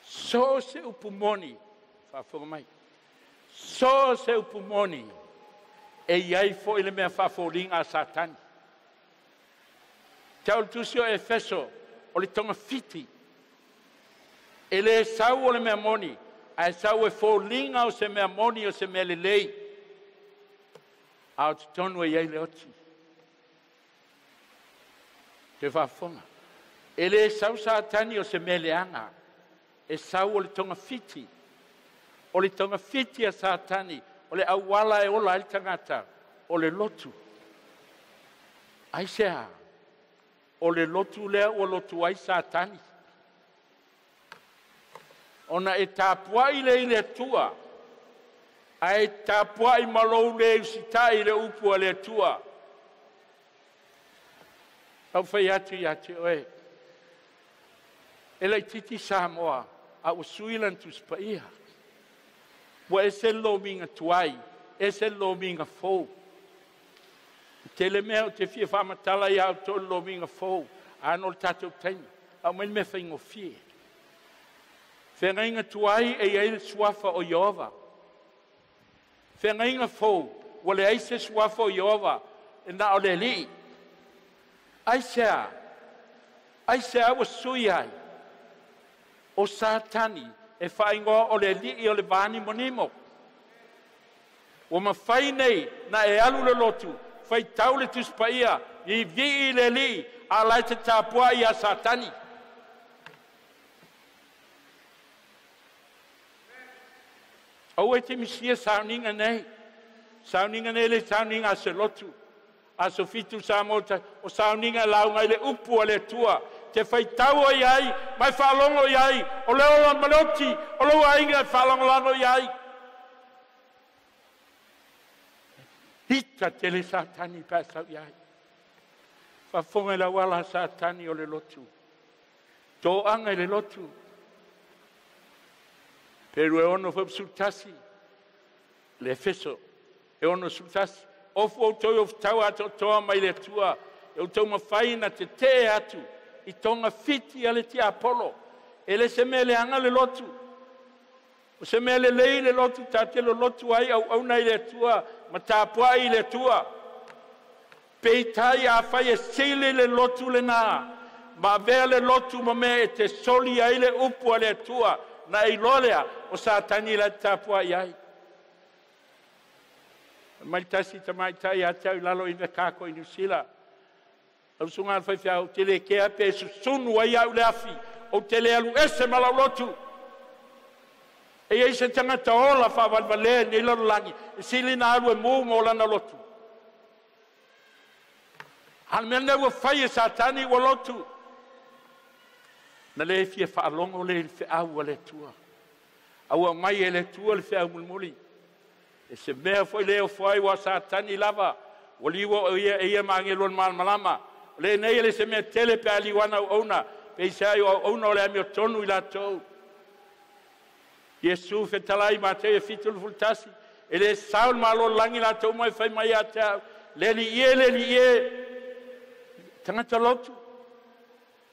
So se upu moni, faafofoga mai, so se upu moni e iai foi le mea faafoliga a Satani. Tau le tusi o Efeso, o le togafiti. E le sau o le mea moni, ae sau e foliga o se mea moni o se mea lelei. A o totonu e iai le oti. Te faafofoga. E le sau Satani o se mea leaga, e sau o le togafiti. O le togafiti a Satani, o le auala e ola ai le tagata, o le lotu. Aisea? O le lotu lea ua lotu ai Satani. Ona e tapuai le i le Atua, ae tapuai ma lou le usitai i le upu a le Atua. Au fai atu ia te oe, e laititi Samoa, a ua sui lana Tusi Paia. Ua ese le lomiga tuai, ese le lomiga fou. Tele mea o te fia faamatala ia outou le lomiga fou, ano le tatou taimi, au mai le mea faigofie. Feagaiga tuai e iai le suafa o Ieova. Feagaiga fou, ua leai se suafa o Ieova, e na o le Alii. Aisea? Aisea ua sui ai? O Satani e faaigoa o le alii o le vanimonimo. Ua mafai nei na e alu le lotu, faitau le Tusi Paia, vivii le Alii, a lae te tapuai ia Satani. Aua e te misia sauniga nei. Sauniga nei le sauniga a se lotu. Aso 7 Samoa, o sauniga lauga i le upu a le Atua. Te faitau ai ai, mai faalogo i ai, o le ola ma le oti, o lou aiga e faalagolago i ai. Ita tele Satani pe sau i ai. Faafofoga i le auala a Satani o le lotu. Toaga i le lotu. Peru e 6:11, le Efeso e 6:11. Ofu outou i ofutau atoatoa mai le Atua, e outou mafai na tetee atu i togafiti a le tiapolo. E le se mea leaga le lotu. O se mea lelei le lotu, tatou te lolotu ai auauna i le Atua ma tapuai i le Atua. Peitai afai e sili le lotu lena, ma avea le lotu ma mea e te soli ai le upu a le Atua, na e iloa lea o Satani la te tapuai ai. Mai tasi tamaitai ia te au i lalo i Vekako i Niu Sila. Lau susuga a le faifeau, ou te le kea pe susunu ai au le afi, ou te le alu ese ma lau lotu. E iai se tagata ola faavalevalea i lenei lalolagi, e sili na alu e mu ma o lana lotu. A o le mea lenei ua fai e Satani ua lotu. Na le fia faalogo le i le feau a le Atua. A ua aumai e le Atua le feau mulimuli. E se mea foi le ofo ai ua Satani lava, ua liua o ia e ia ma agelu o le malamalama. O lenei e le se mea tele pe a liuana auauna, peisai o auauna o le amiotonu i latou. Iesu fetalai Mateo 7:11, e le sao le malo o le lagi latou mai fai mai ia te au, le alii e, le alii e, tagata lotu.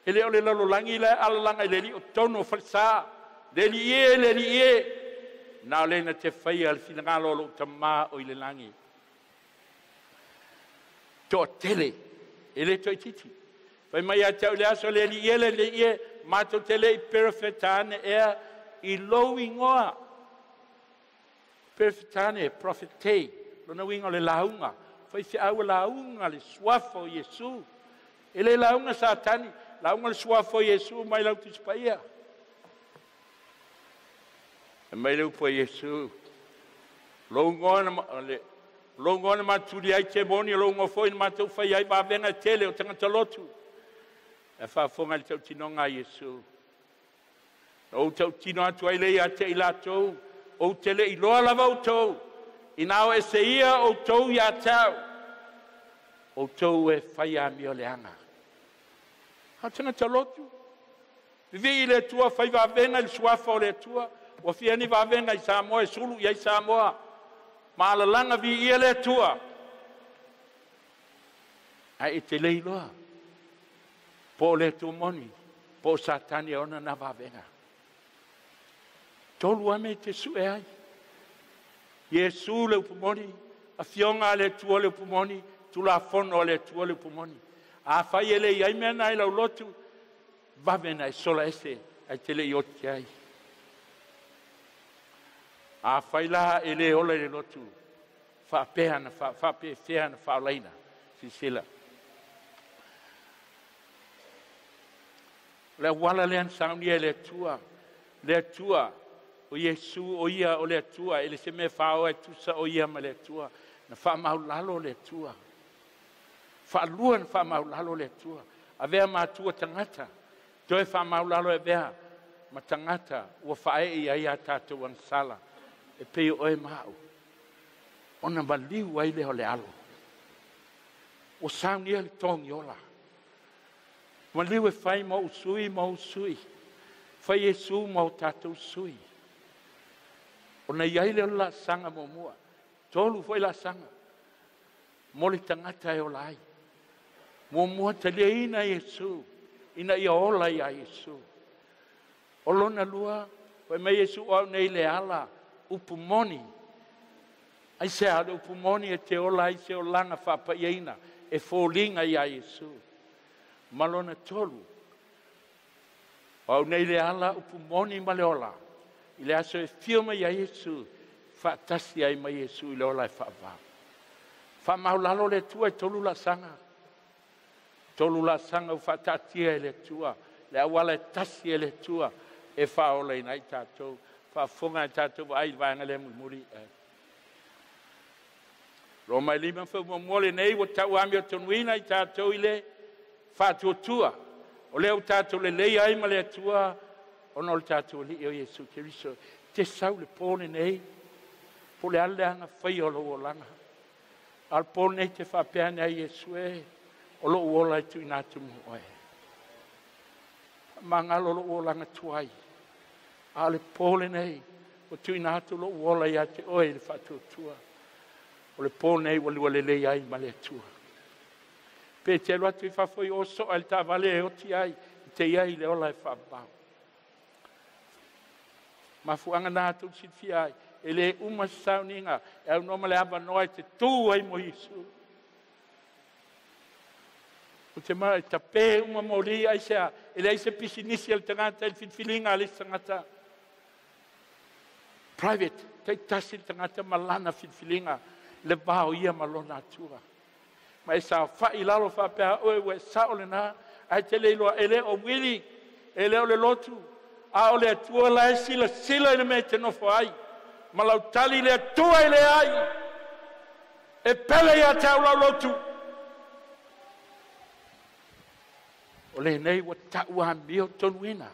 E le o le lalolagi la e alalaga i le alii o tonu o falesa, le alii e, le alii e, na o le na te faia le finagalo o lou tamā o i le lagi. Toatele, e le toaitiiti. Fai mai ia te au i le aso, le alii e, le alii e, matou te le i perofeta ane ea i lou igoa. Perefetane, profetei, lona uiga o le lauga, faifeau e lauga le suafa o Iesu. E le lauga Satani, lauga le suafa o Iesu mai lau Tusi Paia. E mai le upu a Iesu, lou igoa na matuli ai temoni, o lou igoa foi na matou fai ai vavega e tele o tagata lotu. E faafofoga i le tautinoga a Iesu. Na ou tautino atu ai le ia te i latou, ou te le iloa lava outou, ina o ese ia outou ia te au, outou e fai amio leaga. A o tagata lotu, vivii i le Atua, fai vavega i le suafa o le Atua, ua fia ni vavega i Samoa e sulu i ai Samoa, ma alalaga viia le Atua. Ae e te le iloa, po o le Atua moni, po o Satani e ona na vavega. Tolu ame te sue ai. Iesu le upu moni, afioga a le Atua le upu moni, Tulafono a le Atua le upu moni. A fai e le iai mea na i lau lotu, vave na e sola ese ai te le i oti ai. A fai la e le ola i le lotu, faapea na faapefea na faalaina. Sisila. Le auala lea na saunia e le Atua, le Atua, o Iesu o ia o le Atua, e le se mea whaoa e tusa o ia ma le Atua, na whaamaulalo le Atua. Whaalua na whaamaulalo le Atua. Avea matua tangata, toe whaamaulalo e vea, ma tangata ua whae i ai a tātou angsala, e pei oe mau. Ona maliu ai lea o le alo. Ua saunia le tongi ola. Maliu e whai ma usui ma usui. Whai Iesu ma o tātou sui. Ona iai leo la sanga muamua. Tolu foi la sanga. Mo le tagata e ola ai. Muamua taliaina Iesu. Ina ia ola ia Iesu. O lona lua, fai mai Iesu o au nei le ala, upu moni. Ai se a le upu moni e te ola ai se olaga faapaiaina, e foliga ia Iesu. Ma lona tolu, o au nei le ala, upu moni ma le ola. I le aso e fio mai ia Iesu, faatasi ai mai Iesu i le ola e faavao. Faamaulalo le Atua e tolu laasaga. Tolu laasaga ua faataatia e le Atua, le auala e tasi e le Atua, e faaolaina ai tatou. Faafofoga e tatou vaai i le vaega lea mulimuli. Roma e 5 faamuamua lenei ua tau amiotonuina i tatou i le faatuatua. O lea ua tatou lelei ai ma le Atua, ona o le tatou Alii o Iesu Keriso. Te sau le pō lenei, po le ale leaga faia o lou olaga. A o le pō lenei te faapea ane ai Iesu e, o lou ola e tuuina atu mo oe. Faamagalo lou olaga tuai. A o le pō lenei, ua tuuina atu lou ola ia te oe i le faatuatua. O le pō lenei ua lua lelei ai ma le Atua. Pe te alu atu i fafo i o soa i le taavale e oti ai, i te iai le ola e faavavao. Mafuanga na atu silafia ai, e le uma se sauniga, e aunoa ma le avanoa e te tū ai mo Iesu. O te mara e tape uma moli ai sea, e leai se pisinisi a le tagata, e le filifiliga a le isi tagata. Private, taitasi le tagata ma lana filifiliga, le vao ia ma lona Atua. Ma e saofai lalo faapea oe ua e sao lena, ae te le iloa e le o wili, e le o le lotu, a o le Atua la e silasila i le mea e te nofo ai, ma lau tali le Atua i le ai, e pele ia te au lau lotu. O lenei ua tau amio tonuina,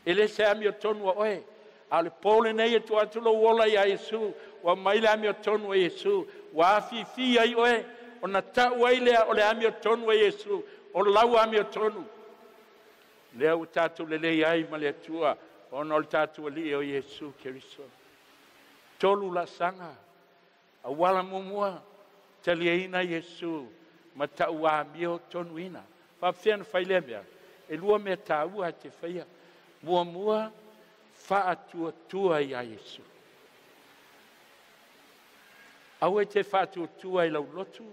e le se amio tonu a oe, a o le pō lenei e tuu atu lou ola ia Iesu, ua mai le amio tonu a Iesu, ua afifi ai oe, ona tau ai lea o le amio tonu a Iesu, o lau amio tonu. Lea ua tatou lelei ai ma le Atua, ona o le tatou Alii o Iesu Keriso. Tolu laasaga, auala muamua, taliaina Iesu ma tau amio tonuina. Faapefea na fai lea mea? E lua mea tāua e te faia. Muamua, faatuatua ia Iesu. Aua e te faatuatua i lau lotu,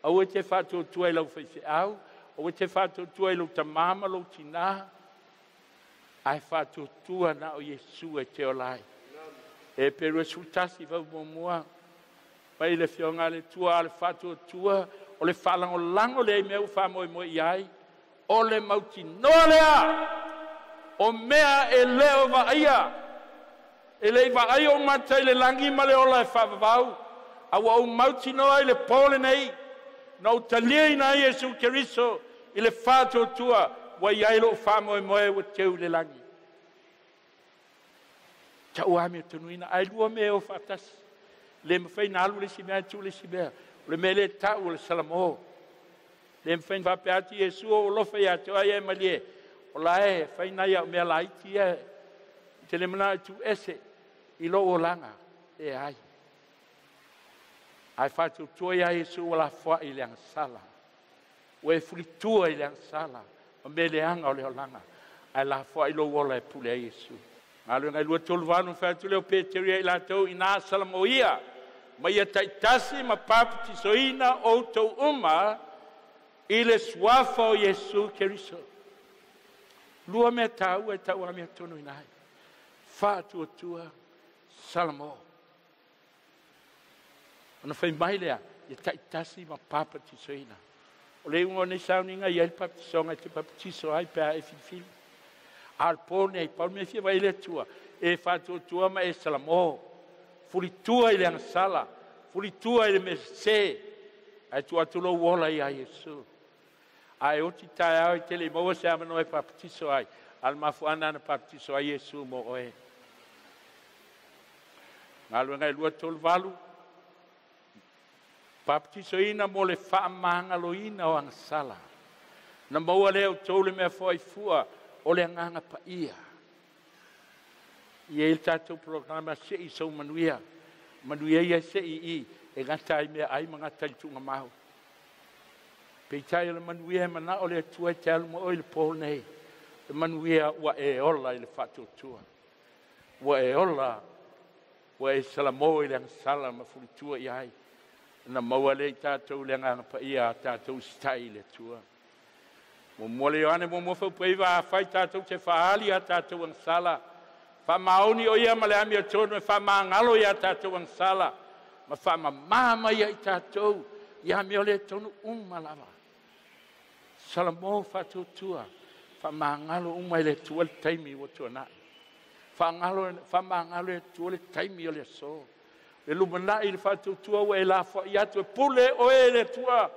aua e te faatuatua i lau faifeau, aua e te faatuatua i lau tamā ma lou tinā, ae faatuatua na o Iesu e te ola ai. E pe 21 fau mua mai le fioga le tua le fatu tua o le faalagolago lea i mea ua faamoemoe i ai o le mautinoa lea o mea e lē o vaaia e lei vaaia o mata i le lagi ma le ola e faavavau a ua ou mautinoa i le pō lenei na ou taliaina ai Iesu Keriso i le faatuatua ua i ai lou faamoemoe ua teu i le lagi. Ta'u amiotonu ae lua mea e o faatasi le mafai na alu le isi mea tuu le isi mea o le mea lea ta'u o le salamo le mafai na faapea atu Iesu o alofa iā te oe e malie o la e fai nai au mea laiti ia te le manao e tuuese i lou olaga e ai ae faatuatua iā Iesu ua lafoai i le agasala ua e fulitua i le agasala ma mea leaga o le olaga ae lafoai lou ola e pule ai Iesu. Galuega 2:38 fai atu lea o Peteri ia i latou ina salamoia ma ia taitasi ma papatisoina outou uma i le suafa o Iesu Keriso. Lua mea tāua e tau amiotonu ina ai. Faatuatua salamo. Ona fai mai lea ia taitasi ma papatisoina. O le iuga o nei sauniga ia i le papatisoga e te papatiso ai pe a e filifili. A o le pō nei, pau le mea fia vai le Atua, e faatuatua ma e salamo. Fulitua i le agasala, fulitua i le mea sesē, ae tuu atu lou ola iā Iesu. Ae oti taeao i te le i maua se avanoa e papatiso ai, a le mafuaaga na papatiso ai Iesu mo oe. Galuega e 2:38, papatisoina mo le faamagaloina o agasala. Na maua lea outou le mea foaifua o le agaga paia. Ia i le tatou programa se'i sou manuia. Manuia ia se'i i e gata ai mea ai ma gata i le tuugamau. Peitai o le manuia e manao le Atua e te alu ma oe i le pō nei. Le manuia ua e ola i le faatuatua. Ua e ola, ua e salamo i le agasala ma fulitua i ai. Na maua lea i tatou le agaga paia a tatou sitai i le Atua. Muamua le Ioane muamua faupaiva a fai tatou te faaali a tatou agasala. Faamaoni o ia ma le amiotonu e faamagalo ia tatou agasala ma faamamā mai ai tatou ia mea o le tonu uma lava. Salamo faatuatua, faamagalo uma i le Atua le taimi ua tuanai. Faamagalo e Atua le taimi o le aso. Le lumanai le faatuatua ua e lafoai atu e pule oe le Atua.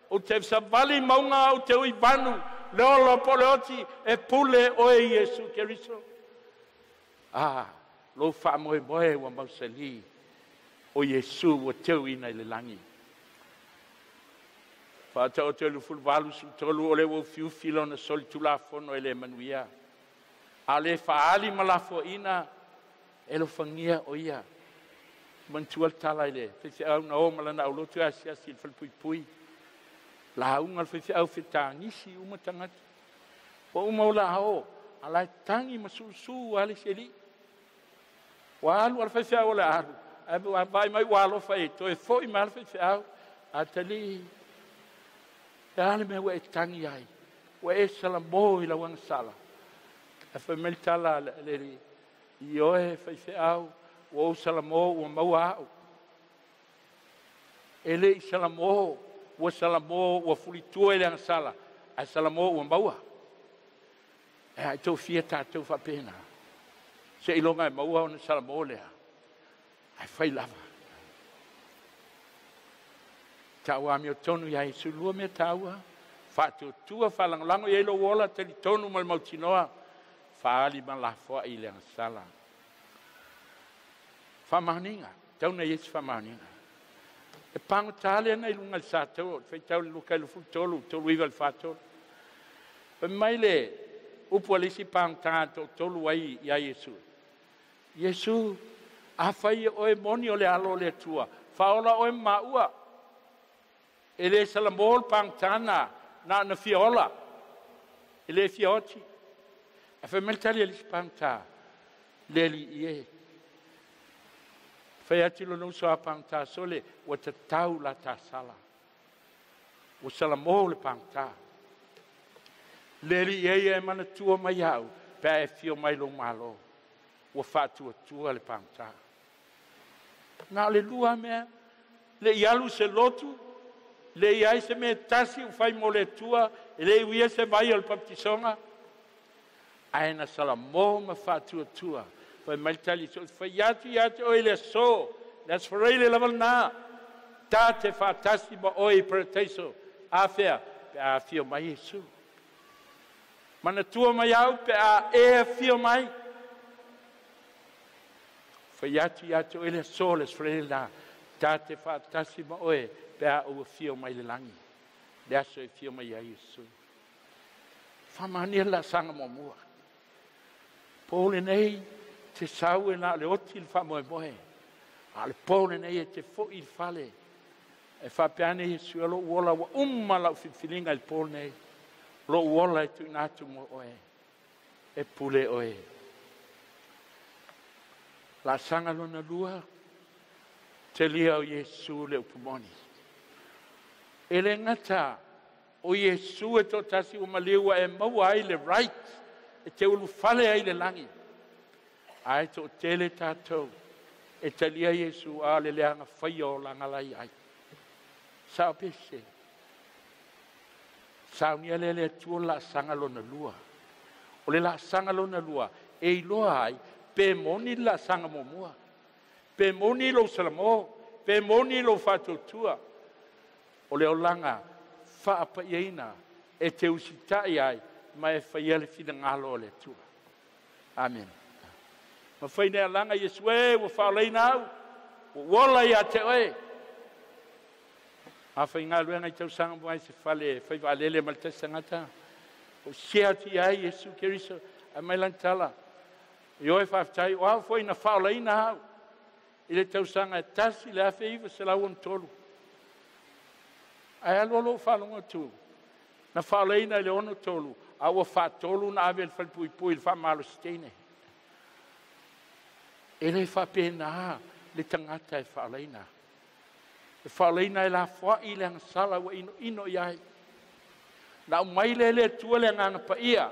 Ou te savali mauga ou te ui vanu, le olo po le oti e pule oe Iesu Keriso. Ah, lou faamoemoe ua mausali o Iesu ua teuina i le lagi. Faataoto e 28:13 o le ua ufiufi lona solitulafono e le manuia. A le faaali ma lafoaina e lofagia o ia. Manatua le tala i le faifeau na o ma lana aulotu e asiasi i le falepuipui. Lauga le faifeau fetagisi uma tagata. Ua uma o la o, a la e tagi ma suusuu a le isi alii. Ua alu a le faifeau o le alu. Ae ua vaai mai ua alofa e toe foi ma le faifeau. Atalii, e a le mea ua e tagi ai. Ua e salamo i lau agasala. Ae fai mai le tala a le alii, ioe faifeau, ua ou salamo ua maua au. E le i salamo, ua salamo ua fulitua i le agasala, ae salamo ua maua. E ai tofia tatou faapena. Se iloga e maua ona salamo lea. Ae fai lava. Ta'u amiotonu iā Iesu lua mea tāua. Faatuatua faalagolago i ai lou ola talitonu ma le mautinoa. Faaali ma lafoai i le agasala. Faamaoniga. Tauna i esi faamaoniga. E pagotā lea na i luga i le sataua. Faitau le Luka i le 13, 39 le 43. Fai mai le upu a le isi pagotā toatolu ai iā Iesu. Iesu, afai e oe moni o le alo o le Atua, faaola oe ma maua. E le salamo le pagotā na na fia ola. E le fia oti. Ae fai mai le tali a le isi pagotā, le alii e. Fai atu lona uso a pagotā sole, ua tatau la tasala. Ua salamo le pagotā. Le alii e ia e manatua mai au, pe a e fio mai lou malo. Ua faatuatua le pagotā. Na o le lua mea, le i alu se lotu, le i ai se mea tasi u fai mo le Atua, e le uia se vai o le papatisoga, ae na salamo ma faatuatua. Fai mai le tali so fai atu ia te oe le aso, le aso Faraile lava lena, ta te faatasi ma oe i parataiso, afea, pe a afio mai Iesu. Manatua mai au pe a e afio mai. Fai atu ia te oe le aso, le aso Faraile lena, ta te faatasi ma oe pe a ou afio mai le lagi. Le aso e afio mai ai Iesu. Faamaonia le laasaga muamua. Po lenei te sau e na o le oti le faamoemoe. A o le po lenei e te foi i le fale. E faapea ane Iesu, e lou ola ua uma lau filifiliga i le po lenei. Lou ola e tuuina atu mo oe. E pule oe. Laasaga lona lua, talia o Iesu le upu moni. E le gata o Iesu e toatasi ua maliu ua e maua ai le right e te ulufale ai le lagi. Ae toatele tatou e talia Iesu a o le leaga faia o laga lai ai. Sao pe se. Saunia lea le Atua le laasaga lona lua. O le laasaga lona lua e iloa ai pe moni le laasaga muamua. Pe moni lou salamo, pe moni lou faatuatua. O le olaga faapaiaina e te usitai ai ma e faia le finagalo o le Atua. Amen. Ma fai nei alaga Iesu e ua faolaina au, ua ola ia te oe. A faigaluega i tausaga mai se fale fai vaalele ma le tasi tagata. O sia atu i ai Iesu Keriso, ai mai lana tala. I oe faafetai, o au foi na faolaina au i le tausaga e 1963. Ae alu alu ou faalogo atu, na faolaina i le 63, a ua faatolu na ave le falepuipui i le faamalosi teine. E le faapena le tagata e faolaina. E faolaina e lafoai le agasala ua inoino i ai. Na aumai le le Atua le agaga paia,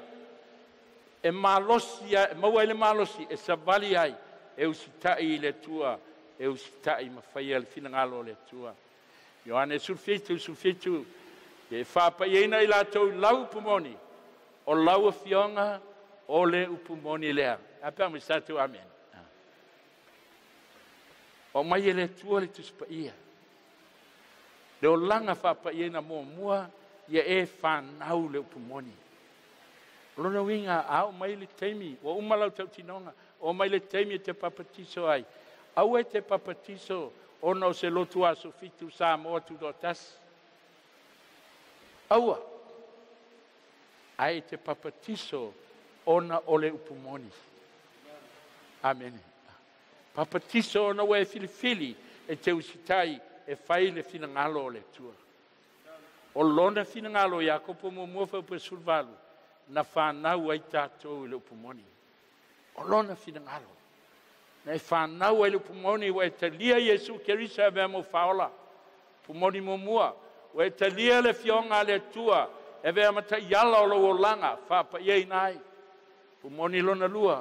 e malosi, e maua ai le malosi, e savali ai, e usitai i le Atua, e usitai ma faia le finagalo o le Atua. Ioane 17, 17, e faapaiaina i latou i lau upu moni, o lau afioga o le upu moni lea. A pe a mai sa tau amen. O mai e le Atua le Tusi Paia. Le olaga faapaiaina muamua, ia e whanau le upu moni. Lona uiga, a oo mai le taimi, ua uma lau tautinoga, o mai le taimi e te papatiso ai. Aua e te papatiso ona o se lotu aso 7 Samoa tutoatasi. Aua, ae te papatiso ona o le upu moni. Amene. Papatiso ona ua e filifili e te usitai e fai le finagalo o le Atua. O lona finagalo Iakopo muamua faupu e 18, na whanau ai tātou i le upu moni. O lona finagalo. Na e whanau ai le upu moni ua e talia Iesu Keriso e avea mo whaola. Upu moni muamua. Ua e talia le fioga a le Atua e avea mataiala o lou olaga faapaia ai. Upu moni lona lua,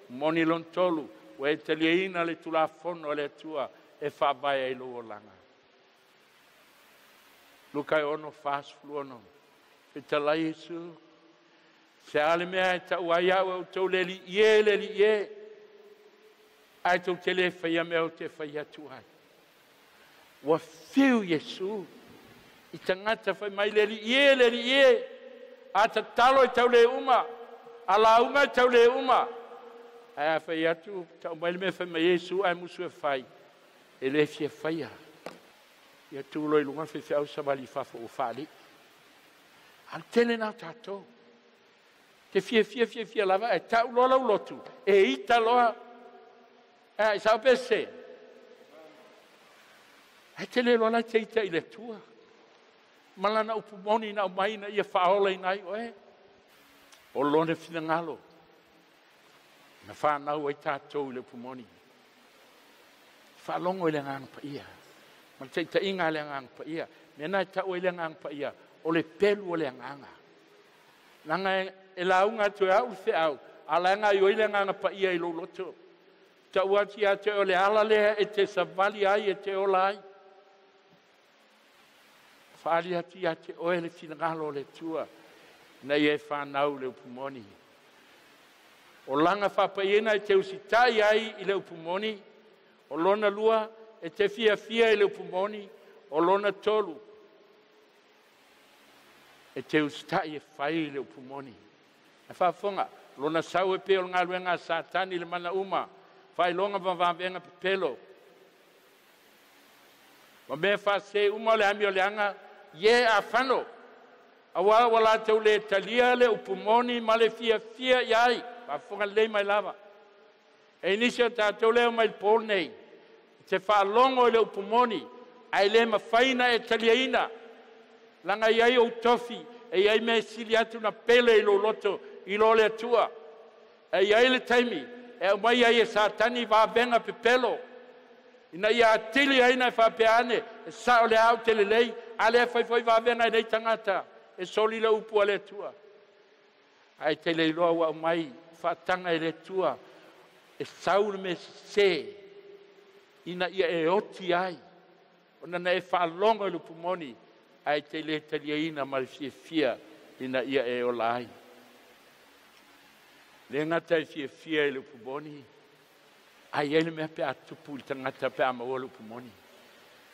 upu moni lona tolu, ua e taliaina le tulafono a le Atua e faavae ai lou olaga. Luka e 6:46. Fetalai Iesu, se a le mea e tau ai au e outou le alii e, le alii e, ae tou te le faia mea o te fai atu ai. Ua fiu Iesu i tagata fai mai le alii e, le alii e, a tatalo i tau le uma, a lauga i tau le uma. Ae a fai atu, tau mai le mea fai mai Iesu, ae musu e fai, e le fia faia. Ia tū loa i luga faifeau savali i fafo ua faalii. A le tele na o tatou. Te fia fia fia fia lava, e tau loa lau lotu, e ita loa, e sao pe se. Ae tele loa lai te ita i le Atua. Ma lana upu moni na aumai na ia faaola ina ai oe. O lona finagalo, na whanau ai tātou i le upu moni. Faalogo i le agaga paia. Ma le taitaiga a le agaga paia. Mea na e tau ai le agaga paia, o le pelu o le agaga. Leaga e lauga atu e au le feau, a laga ai oi le agaga paia i lou loto. Ta'u atu ia te o le ala lea e te savali ai e te ola ai. Fa'ali atu ia te oe le finagalo o le Atua ina ia e fanau le upu moni. O laga fa'apaiina e te usita'i ai i le upu moni. O lona lua e te fiafia i le upu moni. O lona tolu e te usita'i e fai le upu moni. Ae faafofoga lona sau e pei o le galuega a Satani le mana uma faailoga ma vavega pepelo ma mea faasē uma o le amioleaga ie afano auā ua latou lē talia le upu moni ma le fiafia i ai. Faafofoga lelei mai lava e nisi o tatou lea mai le po nei te faalogo i le upu moni ae lē mafai na e taliaina laga iai ou tofi e iai mea sili atu na pele i lou loto i lo le Atua. E iai le taimi e aumai ai e Satani vavega pepelo ina ia atili ai na e faapea ane e sa'o le au te lelei a lea fai foi vavega e nei tagata e soli le upu a le Atua. Ae te le iloa ua aumai faataga e le Atua e sau le mea sesē ina ia e oti ai ona na e faalogo i le upu moni ae te lē taliaina ma le fiafia ina ia e ola ai. Le gata e fiafia i le upu moni ae iai le mea pe a tupu i le tagata pe a maua le upu moni.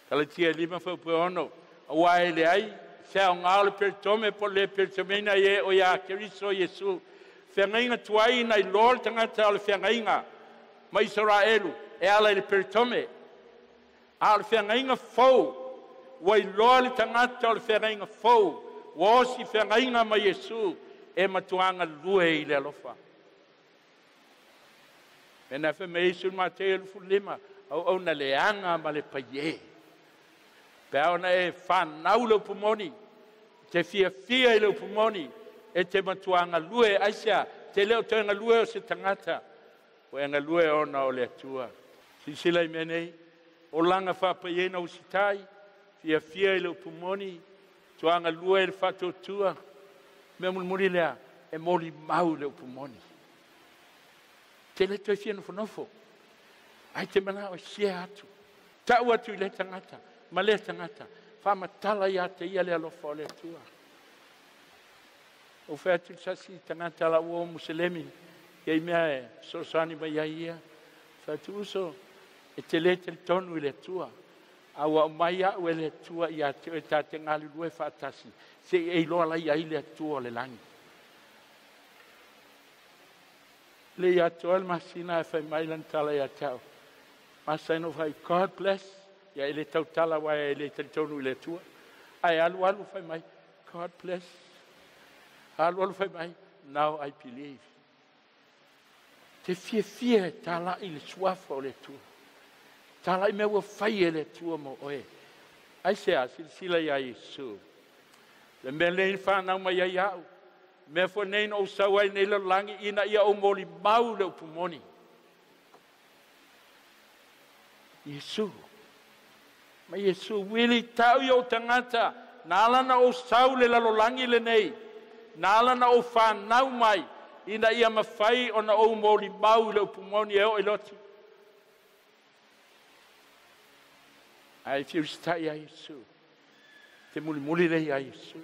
Kalatia 5 fuaiupu 6, auā e leai se aogā o le peritome po o le lē peritomeina i e o iā Keriso Iesu. Feagaiga tuai na iloa le tagata o le feagaiga ma Isaraelu e ala i le peritome, a o le feagaiga fou ua iloa le tagata o le feagaiga fou ua osi feagaiga ma Iesu e matuā galue i le alofa. E na fe mai Iesu Mateo 25 auauna leaga ma le paiē pe a ona e fanau le upu moni te fiafia i le upu moni e te matuā galue. Aisea te lē o toe galue o se tagata ua e galue ona o le Atua. Silasila i mea nei o laga fa'apaiaina usitai fiafia i le upu moni tuā galue i le fa'atuatua. Mea mulimuli lea e molimau le upu moni. Te le toe fia nofonofo ai te mana'o e sia atu ta'u atu i le tagata ma lea tagata faamatala iā te ia le alofa o le Atua. Ou fai atu i sasi tagata la ua muselemi ia i mea e soasoani mai ai ia fai atu uso e te lē talitonu i le Atua a ua aumai a'u e le Atua iā te oe ta te galulue faatasi se'i e iloa lai ai le Atua o le lagi. Le ia atoa le masina e fai mai lana tala iā te a'u masaina fai God bless ia e le tautala uae e le talitonu i le Atua ae alu alu fai mai God bless alu alu fai mai now I believe. Te fiafia e tala'i le suafa o le Atua tala'i mea ua fai e le Atua mo oe. Aisea silasila iā Iesu le mea nei fanau mai ai a'u mea foi nei na ou sau ai nei lalolagi ina ia ou molimau le upu moni. Iesu ma Iesu wili ta'u i ou tagata na ala na ou sau le lalolagi lenei na ala na ou fanau mai ina ia mafai ona ou molimau i le upu moni e oo i lotu. Ae fiusita'i ia Iesu te mulimuli lea iā Iesu.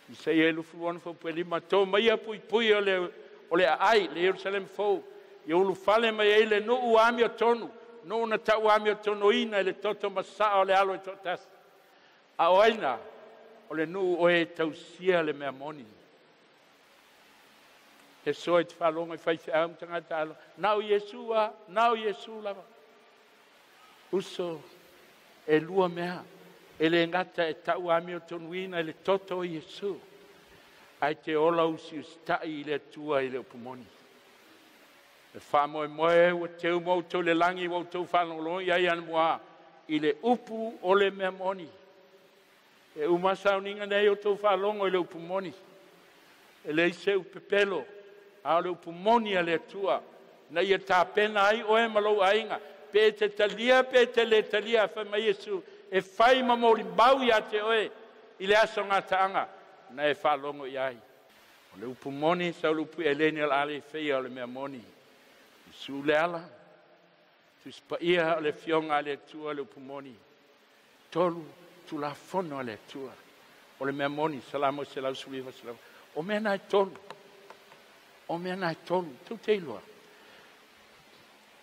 Isaia e 26 fuaiupu 5, to maia puipui o le aai le Ierusalemu fou ia ulufale mai ai le nu'u amiotonu nu'u na ta'u amiotonuina i le toto masa'a o le alo e to'atasi. A o aina o le nu'u oe e tausia le mea moni. E soa i te faalogo i faifeau ma tagata alo na o Iesu a na o Iesu lava. Uso e lua mea e lē gata e ta'u amiotonuina i le toto o Iesu ae te ola usiusita'i i le Atua i le upu moni. E faamoemoe ua teu ma outou le lagi ua outou faalogologo ai anamuā i le upu o le mea moni. E uma sauniga nei outou faalogo i le upu moni. E leai se upepelo a o le upu moni a le Atua na ia tapena ai oe ma lou aiga pe e te talia pe e te lē talia. Fai mai Iesu e fai ma molimau iā te oe i le aso gataaga na e faalogo i ai. O le upu moni sau le upu eleni o le a le feia o le mea moni. Iesu le ala Tusi Paia o le Afioga a le Atua le upu moni. Tolu Tulafono a le Atua. O le mea moni, Salamo 119, o mea na e tolu. O mea na e tolu, tou te iloa.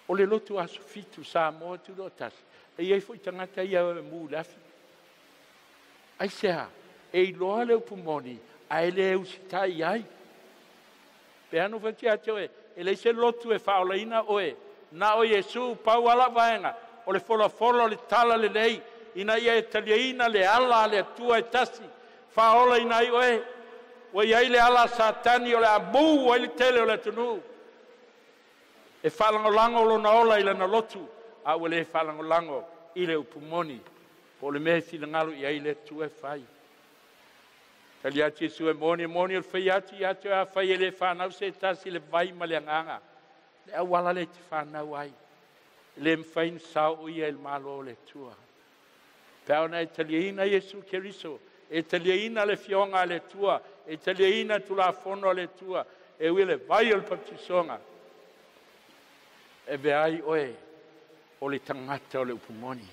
O le lotu aso 7 Samoa tutoatasi, e i ai foi tagata ia e mu i le afi. Aisea, e iloa le upu moni, ae le usitai ai. Pe anu fai atu oe, e leai se lotu e faaolaina oe, na o Iesu pau ala vaega, o le folafola o le tala lelei, ina ia e taliaina le ala a le Atua e tasi, faaolaina ai oe. Ua i ai le ala a Satani o le a mu ai le tele o le atunuu. E faalagolago lona ola i lana lotu, a ua le faalagolago i le upu moni. Po o le mea e finagalo i ai le Atua e fai. Tali atu Iesu e moni, e moni o le fai atu ia te oe a fai e le fanau se tasi le vai ma le agaga. Le auala le te fanau ai. E le mafai ona sao o ia i le malo o le Atua. Pe a ona e taliaina Iesu Keriso, e taliaina le Afioga a le Atua, e taliaina Tulafono a le Atua, e ui le vai o le papatisoga, e veai oe o le tagata o le upu moni.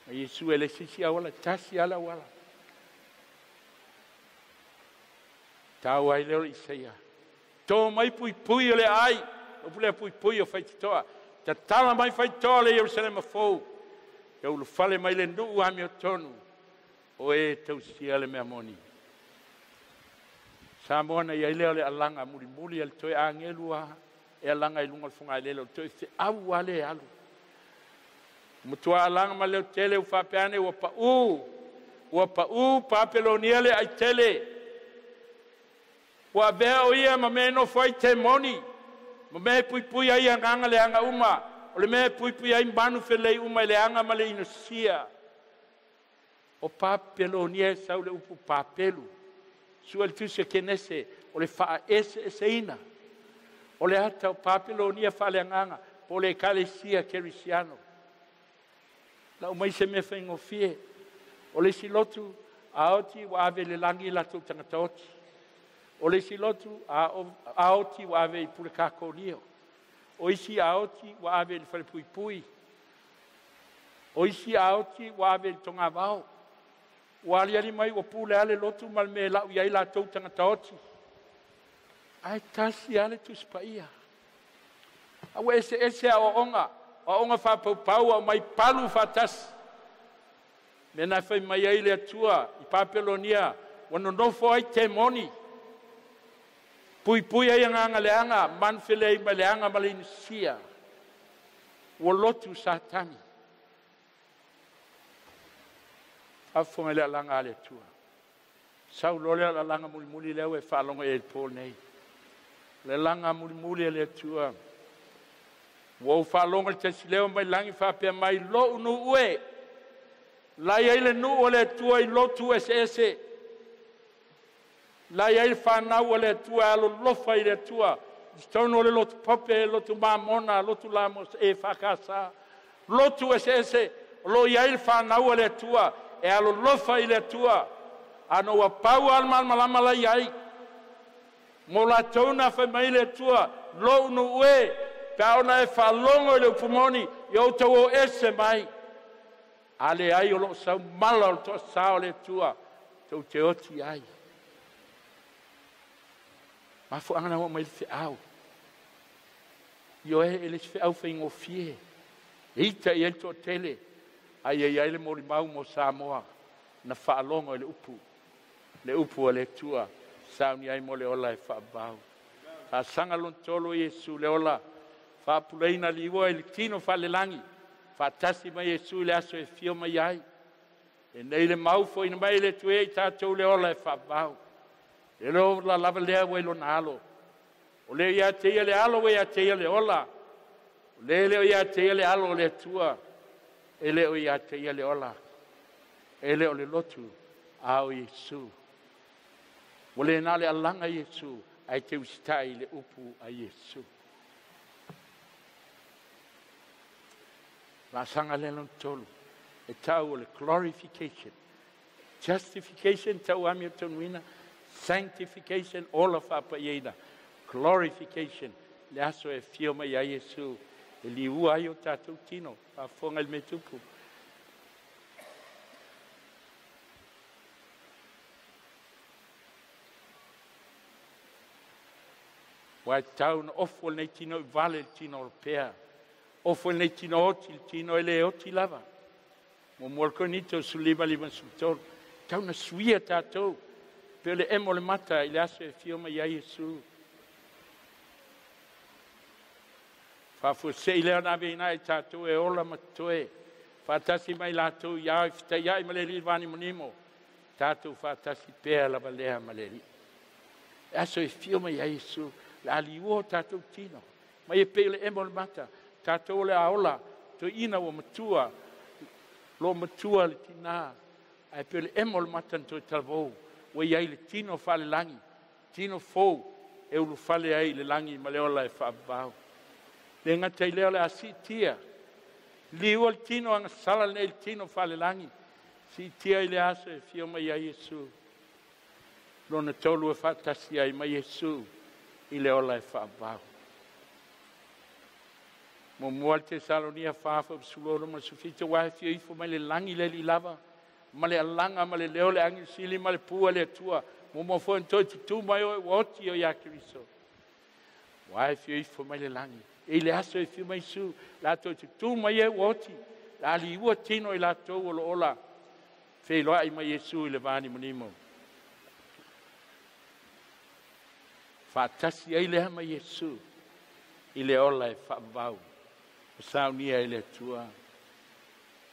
Ma Iesu e le sisi auala, tasi ala auala. Tau ai leo le Isaia. Tō mai pui pui o le ai, o pule pui pui o whaititoa. Tatala mai whaitoa le Ierusalema fou. Te ulufale mai le nuu ami o tonu. O e tausia le mea moni. Samoa na ia leo le alanga muri muri al toe angelua e alanga i lunga o le funga lele o toe fe au ale alu. Mutua alanga ma leo tele u whapeane ua pa'u Papelonia le ai tele. Ua avea o ia ma mea nofo ai te moni, ma mea puipui ai agaga le aga uma, o le mea puipui ai manu felei uma i le aga ma le inosia. O Papelonia e sau le upu papelu, sua le tusi kenese, o le faaeseeseina. O le ata o Papelonia faaleagaga, po o le ekalesia kerisiano. Lau mai se mea faigofie, o le isi lotu aoti ua ave le lagi latou tagata oti. O le isi lotu aoti ua ave i pulekakolio. O isi aoti ua ave i le falepuipui. O isi aoti ua ave i le togavao. Ua aliali mai ua pule ale lotu ma le mea lau iai latou tagata oti. Ae tasi ale Tusi Paia. A ua eseese aoaoga, aoaoga faapaupau au mai palu faatasi. Mea na fai mai ai le Atua i Papelonia, ua nonofo ai temoni. Pui pui ai agaga leaga, manu felei ma le aga ma le inusia. Ua lotu Satani. Afoga le alaga a le Atua. Sau loa le alaga mulimuli lea ua e faalogo i ai i le po nei. Le alaga mulimuli a le Atua. Ua ou faalogo i le tasi leo mai lagi faapea mai lou nuu e. Lai ai le nuu o le Atua i lotu eseese. Lai ai le whanau o le Atua, alolofa i le Atua. I tonu o le lotu pope, lotu mamona, lotu lamos e whakasa. Lotu eseese, o lo i ai le whanau o le Atua, e alolofa i le Atua. Ano ua pau al malmalama lai ai. Mo la tauna whai mai le Atua, lou nu ue, pe ona e whalongo i le upumoni, i o tau o ese mai. Ale ai o lo sau mala o le toa sao le Atua, tau te oti ai. Mafuanga na mai le feau. Ioe e le se feau faigofie. E ita i ai le toatele. Ai ai ai le molimau mo Samoa. Na faalogo i le upu. Le upu a le Atua. Sauni ai mo le ola e faavavau. Faasaga lona tolu Iesu le ola. Faapulaina liua i le tino faalelagi. Faatasi mai Iesu i le aso e fio mai ai. E nei le mau foina mai le Atua i tatou le ola e faavavau. E le ola lava lea ua i lona alo. O le ia te ia le alo ua ia te ia le ola. O le leo ia te ia le alo o le Atua. E le o ia te ia le ola. E le o le lotu a o Iesu. Ua le na le alaga Iesu ai te usitai le upu a Iesu. Laasaga lea lona tolu. E tau o le glorification. Justification tau ami o tonuina. Sanctification, ola faapaiaina. Glorification, le aso e fio mai ai Iesu. E liua ai o tatou tino, faafofoga i le mea tupu. Ua e tatau ona ofo lenei tino i vale le tino o pea. Ofo lenei tino oti le tino e le oti lava. Muamua le Korinito 15:53. Tau na suia tatou pe le emo le mata i le aso e fia mai ai Iesu. Faafuasei lea na ave ina e tatou e ola ma toe. Faatasi mai latou ia i fitaiai ma le alii vanimonimo. Tatou faatasi pea lava lea ma le alii. E aso e fia mai ai Iesu. Le aliua o tatou tino. Mai e pe le emo le mata. Tatou le aola. Toi ina ua matua. Lo matua le tina. Ae pe le emo le mata na toi talavou. Ua iai le tino faalelangi. Tino fou. E ulufale ai le langi ma le ola e faavavau. Le gata i lea o le a siitia. Liua le tino agasala lenei le tino faalelangi. Siitia i le aso e fia mai ai Iesu. Lona tolu e faatasi ai mai Iesu i le ola e faavavau. Muamua le Tesalonia 4:16 ua e fia ifo mai le langi le alii lava. Ma le alaga ma le leo le agelu sili ma le pua le Atua. Muamua foi na toe tutū mai oe ua oti o ia Keriso. Ua e fia ifo mai le langi. E i le aso e fia mai Iesu, latou tutū mai e ua oti. La liua tino i latou o lo ola. Feiloai mai Iesu i le vanimonimo. Faatasi ai lea mai Iesu i le ola e faavavau. O saunia i le Atua.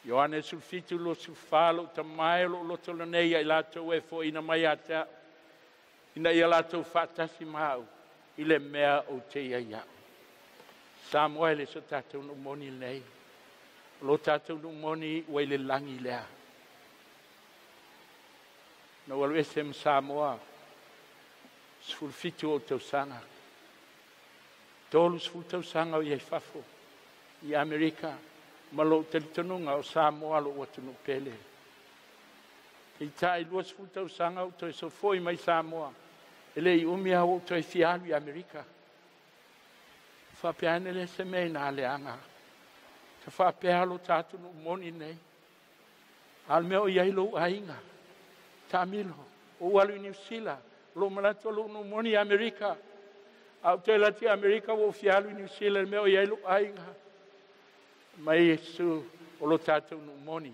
Ioane 17:24 lou tamae o lou loto lenei ia i latou e foaina mai ia te au. Ina ia latou faatasi ma au i le mea ou te iai au. Samoa e le so tatou nuu moni lenei. O lo tatou nuu moni ua i le lagi lea. Na ua alu ese ma Samoa 17 ou tausaga. 30 tausaga o iai fafo i Amerika. Ma lou talitonuga o Samoa lou atunuu pele. Peitai 20 tausaga ou toe sofoi mai Samoa. E le i umi a ou toe fia alu i Amerika. Faapea ane le se mea i nā leaga. Ta faapea lo tatou nuu moni nei. A le mea o iai lou aiga. Taamilo, ou alu i Niu Sila. Lou manatu o lou nuu moni i Amerika. A ou toe lati i Amerika ua ou fia alu i Niu Sila le mea o iai lou aiga. Mai Iesu o lo tatou nuu moni.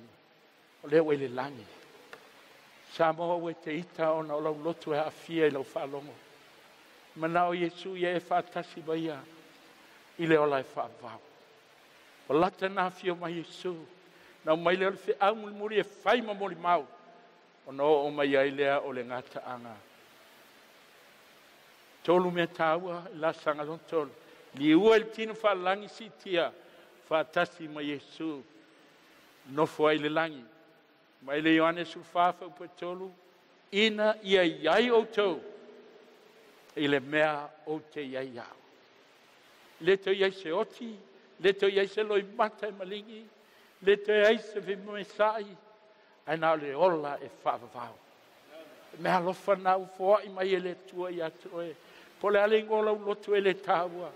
O lea ua i le lagi. Samoa ua e te ita ona o lau loto e aafia i lau faalogo. Manao Iesu ia e faatasi mai ia i le ola e faavavau. O lata na afio mai Iesu. Na mai lea o le feau mulimuli e fai ma molimau. Ona oo mai ai lea o le gataaga. Tolu mea taua i laasaga lona tolu. Liua i le tino faalelagi siitia. Faatasi ma Iesu. Nofo ai le lagi. Mai le Ioane 14:3. Ina ia iai outou i le mea ou te iai au. Le toe iai se oti, le toe iai se loimata e maligi, le toe iai se femoesa'i, ae na o le ola e faavavau. Mea alofa na ua foai mai e le Atua ia te oe. Po o le a le igoa o lau loto e le taua.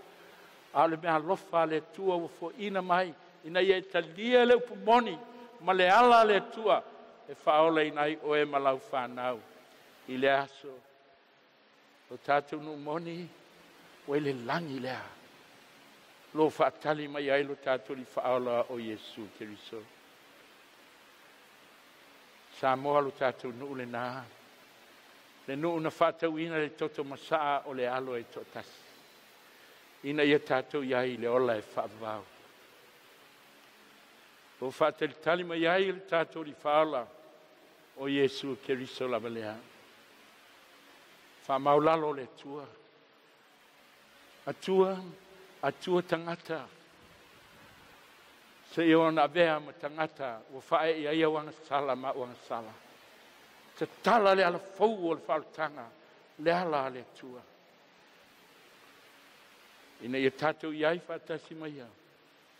A o le mea alofa a le Atua ua foaina mai, ina ia e talia le upu moni ma le ala a le Atua e faaolaina ai oe ma lau fanau i le aso. O tatou nuu moni ua i le lagi lea. Lo faatali mai ai lo tatou alii faaola o Iesu Keriso. Samoa lo tatou nuu lenā. Le nuu na faatauina le toto masaa o le alo e toatasi. Ina ia tatou iai i le ola e faavavau. Lo faatalitali mai ai le tatou alii faaola o Iesu Keriso lava lea. Faamaulalo o le Atua. Atua, Atua tagata. Seia ona avea ma tagata ua faaee ai au agasala ma au agasala. Tatala le alafou o le faaolataga, le ala a le Atua. Ina ia tatou iai faatasi mai ia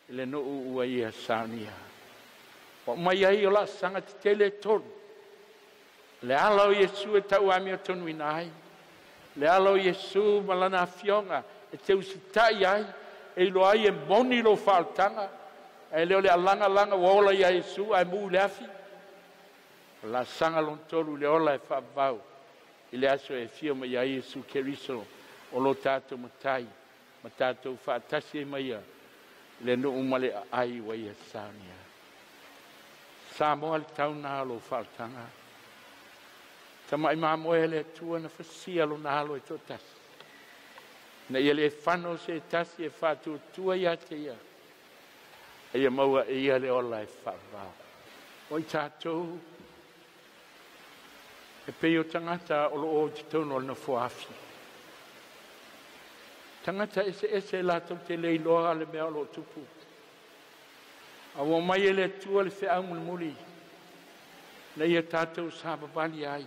i le nuu ua ia saunia. Ua mai ai o laasaga tetele e tolu. Le ala o Iesu e tauamiotonuina ai. Le ala o Iesu ma lana afioga e te usitai ai e iloa ai e moni lou faaolataga, ae le o le alagalaga ua ola ia Iesu ae mu i le afi. O le laasaga lona tolu i le ola e faavavau i le aso e afio mai ai Iesu Keriso o lo tatou Matai ma tatou faatasi ai ma Ia i le nuu ma le aai ua Ia saunia. Samoa le tauna o lou faaolataga. Tama'i mamoe le Atua na fasia lona alo e toatasi, ina ia le fano se tasi e faatuatua ia te ia, a ia maua e ia le ola e faavavau. O i tatou e pei o tagata o loo i totonu o le nofoa afi. Tagata eseese latou te le iloa le mea o loo tupu. A ua mai e le Atua le feau mulimuli na ia tatou savavali ai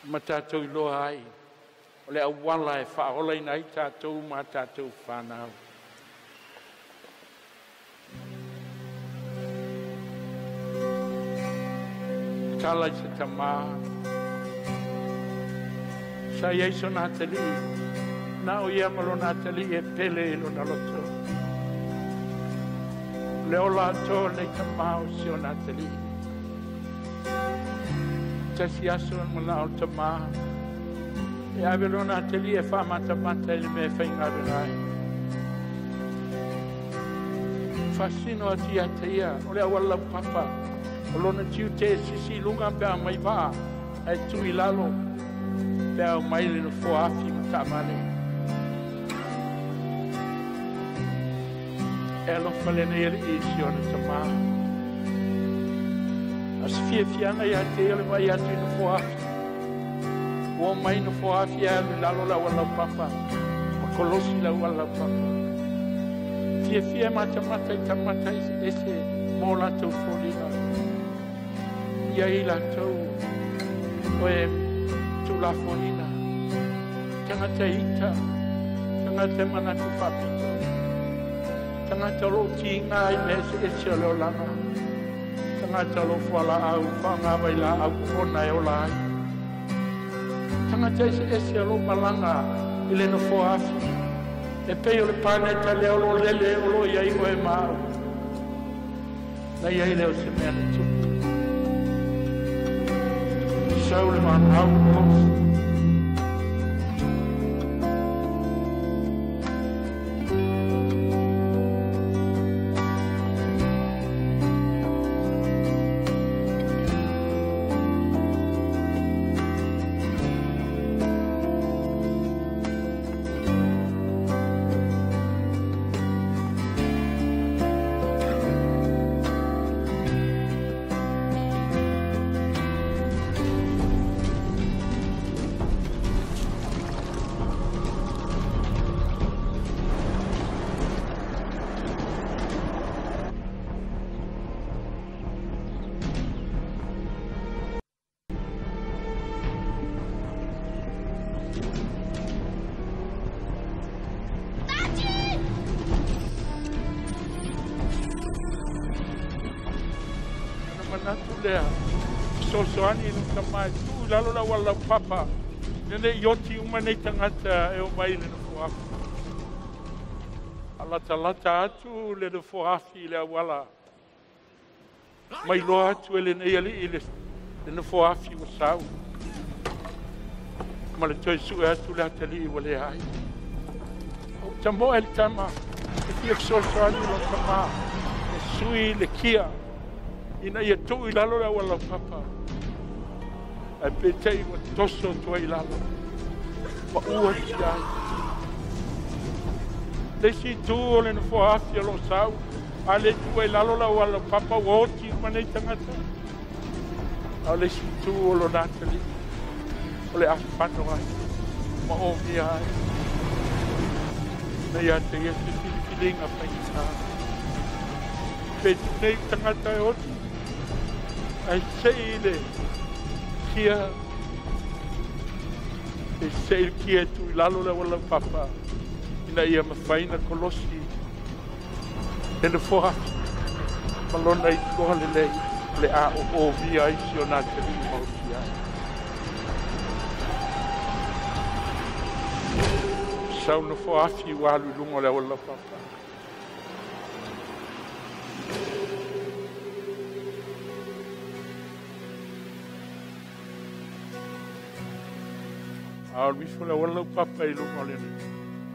ma tatou iloa ai o le auala e faaolaina ai tatou ma tatou fanau. Tala i se tamā sa iai sona atalii, na o ia ma lona atalii e pele i lona loto. Le ola atoa lenei tamā o si ona atalii. Tasi aso na manao le tamā e ave lona atalii e faamatamata i le mea e faigaluega ai. Faasino atu ia te ia o le auala laupapa o lona tiute e sisi i luga pe a mai vaa, ae tuu i lalo pe a omai le nofoa afi ma taavale. E alofa lenei alii i si ona tamā. A o se fiafiaga ia te ia o le vaai atu i nofoa afi. Ua omai nofoa afi ae alu i lalo le auala laupapa ma kolosi le auala laupapa. Fiafia e matamata i tagata eseese ma o latou foliga. Ia i latou o e tuulafoaina, tagata ita, tagata e manatu faapito, tagata o loo tiga i mea eseese o le olaga, tagata o loo fualaau faaaoga vailaau ona e ola ai, tagata eseese o loo malaga i le nofoa afi e pei o le paneta lea o loo lele o loo iai oe ma au. Na iai lea o se mea na tupu. Sau le valaau kolosi. Ona manatu lea, fesoasoani i lou tama e tuu i lalo le auala laupapa, ina ne i oti uma nei tagata e omai i le nofo afi. A latalata atu le nofo afi i le auala, ma iloa atu e lenei alii le nofo afi ua sau, ma le toe sue atu le atalii ua leai. Ou tamoe le tama e fia fesoasoani i lou tama e sui le kia ina ia tuu i lalo le auala laupapa, ae peitai ua toso atu ai i lalo ma u atu ai. Le isi itu o le nofoa afi o loo sau, a le tuu ai i lalo le auala laupapa ua oti uma nei tagata. A o le isi itu o lona atalii o le afano ai ma omia ai. Na ia te ia se filifiliga faigata. Pe nei tagata e oti, ae sei le kia, e sei le kia e tuu i lalo le auala laupapa ina ia mafai na kolosi le nofoa afi ma lona iloa lelei le a oomia ai si ona atalii ma oti ai. Sau nofo afi ua alu i luga o le auala laupapa. A alu ifo le auala laupapa i luga o le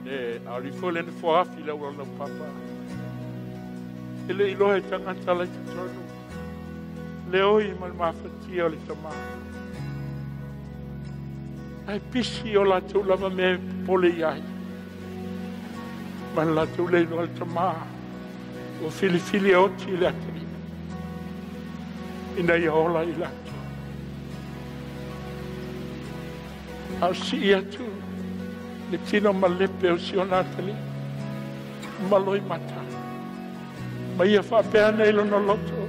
le alu ifo le nofo afi i le auala laupapa. E le iloa e tagata la i totonu le oi ma le mafatia o le tamā. Ae pisi o latou lava mea e popole i ai. Ma le latou le iloa le tamā ua filifili e oti i le atalii ina ia ola i latou. A o sii atu le tino malepe o si ona atalii ma loimata ma ia faapea nei lona loto.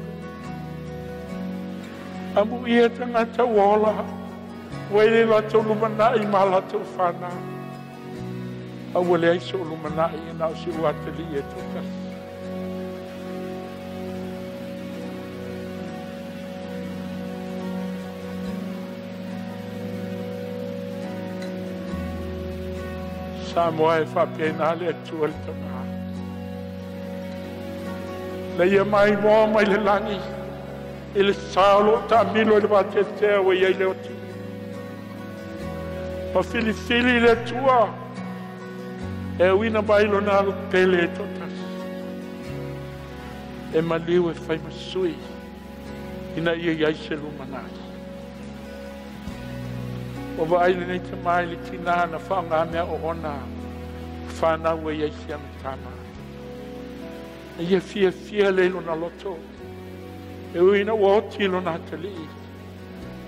Amuia tagata ua ola, ua i le latou lumanai ma latou fanau. A ua leai so'u lumanai e na o si ou atalii e toatasi. Samoa e faapena le Atua le Tamā. Na ia maimoa mai le lagi i le sa o loo taamilo i le vateatea ua i ai le oti. Ma filifili le Atua e auina mai lona alo pele e toatasi. E maliu e fai ma sui ina ia i ai se lumanai. Ua vaai lenei tamā i le tinā na faaaoga mea oona fanau ai ai si ana tama. Na ia fiafia le i lona loto. E ui ina ua oti lona atalii.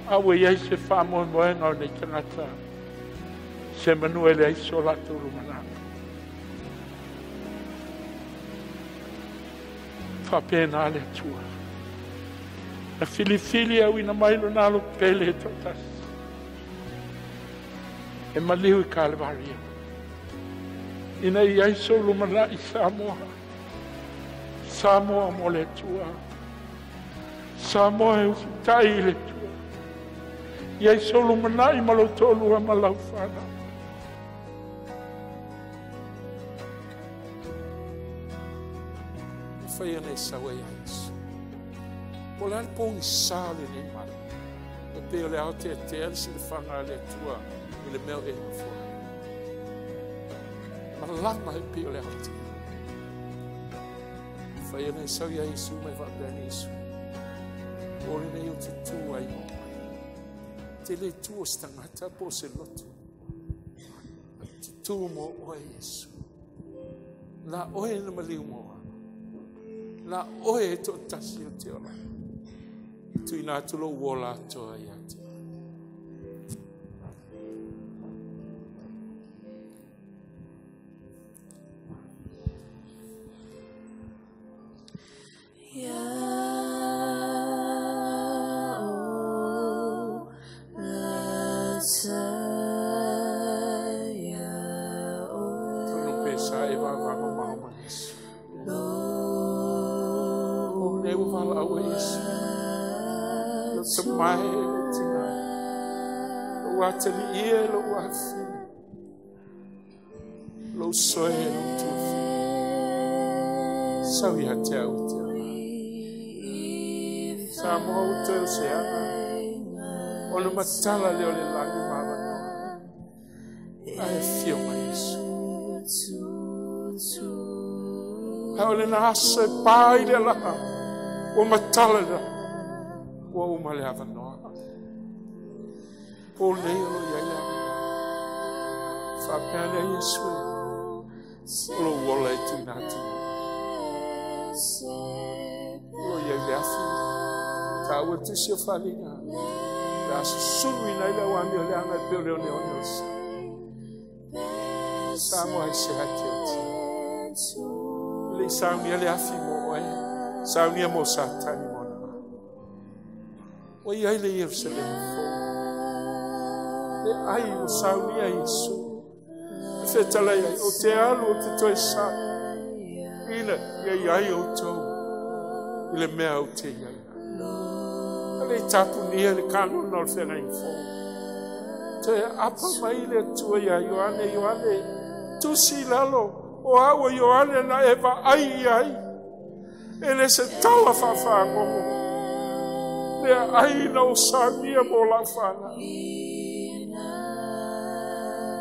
A ua i ai se faamoemoega o nei tagata. Se manu e leai so latou lumanai. Faapena le Atua. Na filifili auina mai lona alo pele e toatasi. E maliu i Kalevaria. Ina ia ai sou lumanai Samoa. Samoa mo le Atua. Samoa e usitai i le Atua. Ia ai sou lumanai ma lou toalua ma lau fanau. E fai ana e sau ai a Iesu. Po o le a le pogisa o lenei mala, e pei o le aoteatea le silafaga a le Atua i le mea o e nofo ai. Malama e pei o le aotea. E fai ana e sau ia Iesu ma e faapea ane Iesu, o lenei ou te tu ai mo oe. Te le tu o se tagata po o se loto. Te tu mo oe Iesu. Na oe na maliu mo au. Na oe e toatasi o te ola. Tuuina atu lou ola atoa ia te oe. Tonu pe sa e vava mamao ma Iesu. O nei ua valaau e Iesu. Lou tamae e lou tinā. Lou ataliia e lou afafine. Lou soe e lou tuafine. Sau ia te au i te ola. Samoa ua toe o se aga. O le matala lea o le lagi ma avanoa. Ae afio mai Iesu. A o lena aso e pa i le alaga, ua matala le lagi, ua uma le avanoa. Po nei o lo i ai le avanoa. Faapea lea Iesu e, o lou ola e tuuina atu mo oe. O lo i ai le afi, taua le tusi o Faaliga, pe a susuluina ai le auamio leaga e pei o le oneone o le sami. Samoa i se ati o ti. Le i saunia le afi mo oe, saunia mo Satani ma ona mau. Ua i ai le Ierusalema fou. Le ai ua saunia Iesu. E fetalai ai, ou te alu ou te toe sau. Ina ia i ai outou i le mea ou te i ai ai. A le i tapunia le kanona o le feagaiga fou. Toe aapa mai le Atua iā Ioane, Ioane, Tusi i lalo, o au o Ioane na e vaai i ai. E le se tala faafagogo. Le aai na o saunia mo lau fanau.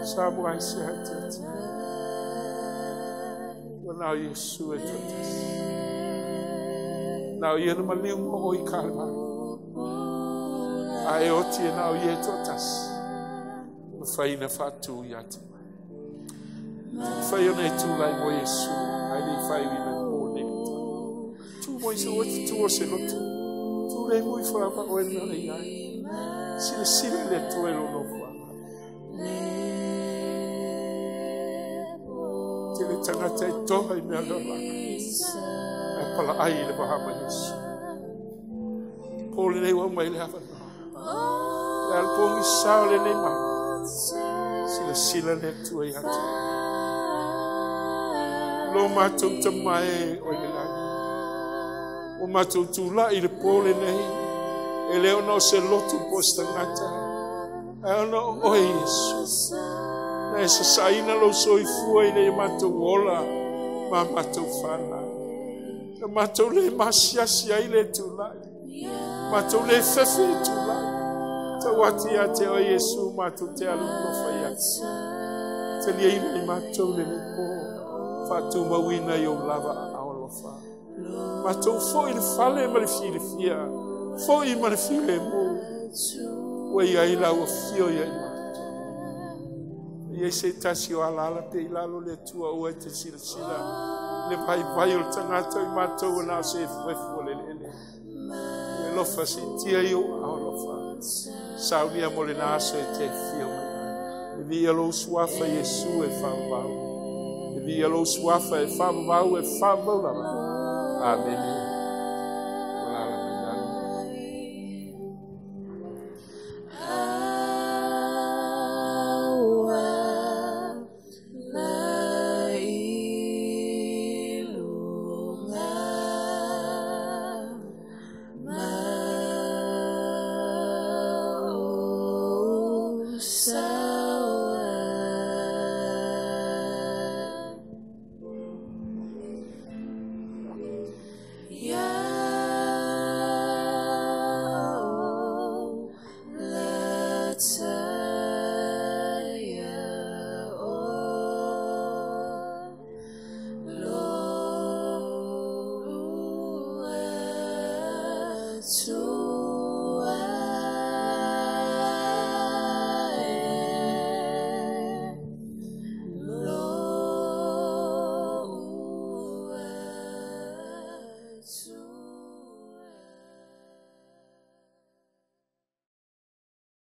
Sa mo ai se hai te ati. Ua nao Iesu e toatasi. Nao ia na maliu mo oi Kalvari. A e oti e nao ia e toatasi. Ma whai na whaatu i ati mai. Whai ona e tūlai mo Iesu. Ai le whai i le pō nei le tau. Tū mo i se oe te tū o se loto. Tū le mui whaava oe na i ai. Sila sila le atua e lo nofoaga. Tele tagata e toha i mea lolaga. Ae palaai i le vaha ma Iesu. Po lenei ua aumai le avanoa. Le alapogi sao lenei mau. Silasila le Atua ia te oe. Lo matou Tama e o i le lagi. Ua matou tulai i le po lenei, e le ona o se lotu po o se tagata, ae ona o oe Iesu. Na e sasaina lou soifua ina ia matou ola ma matou fanau. Na matou le masiasi ai le tulai. Matou le fefe i tulai. Tau atu ia te oe Iesu matou te alu alofa ia te. Taliaina i matou lenei po. Faatumauina i ou lava aao alofa. Matou foi le fale ma le filifia, foi ma le filemu. Ua i ai lau afio ia i matou. E i ai se tasi o alaala pea i lalo le Atua aua e te silasila le vaivai o le tagata o i matou na o se efuefu o le eleele. E alofa siitia i ou aao alofa. Saunia mo lena aso e te afio mai ai. E viia lou suafa Iesu e faavavau. E viia lou suafa e faavavau e faavavau lava. Amene. Ua lala mai lalo.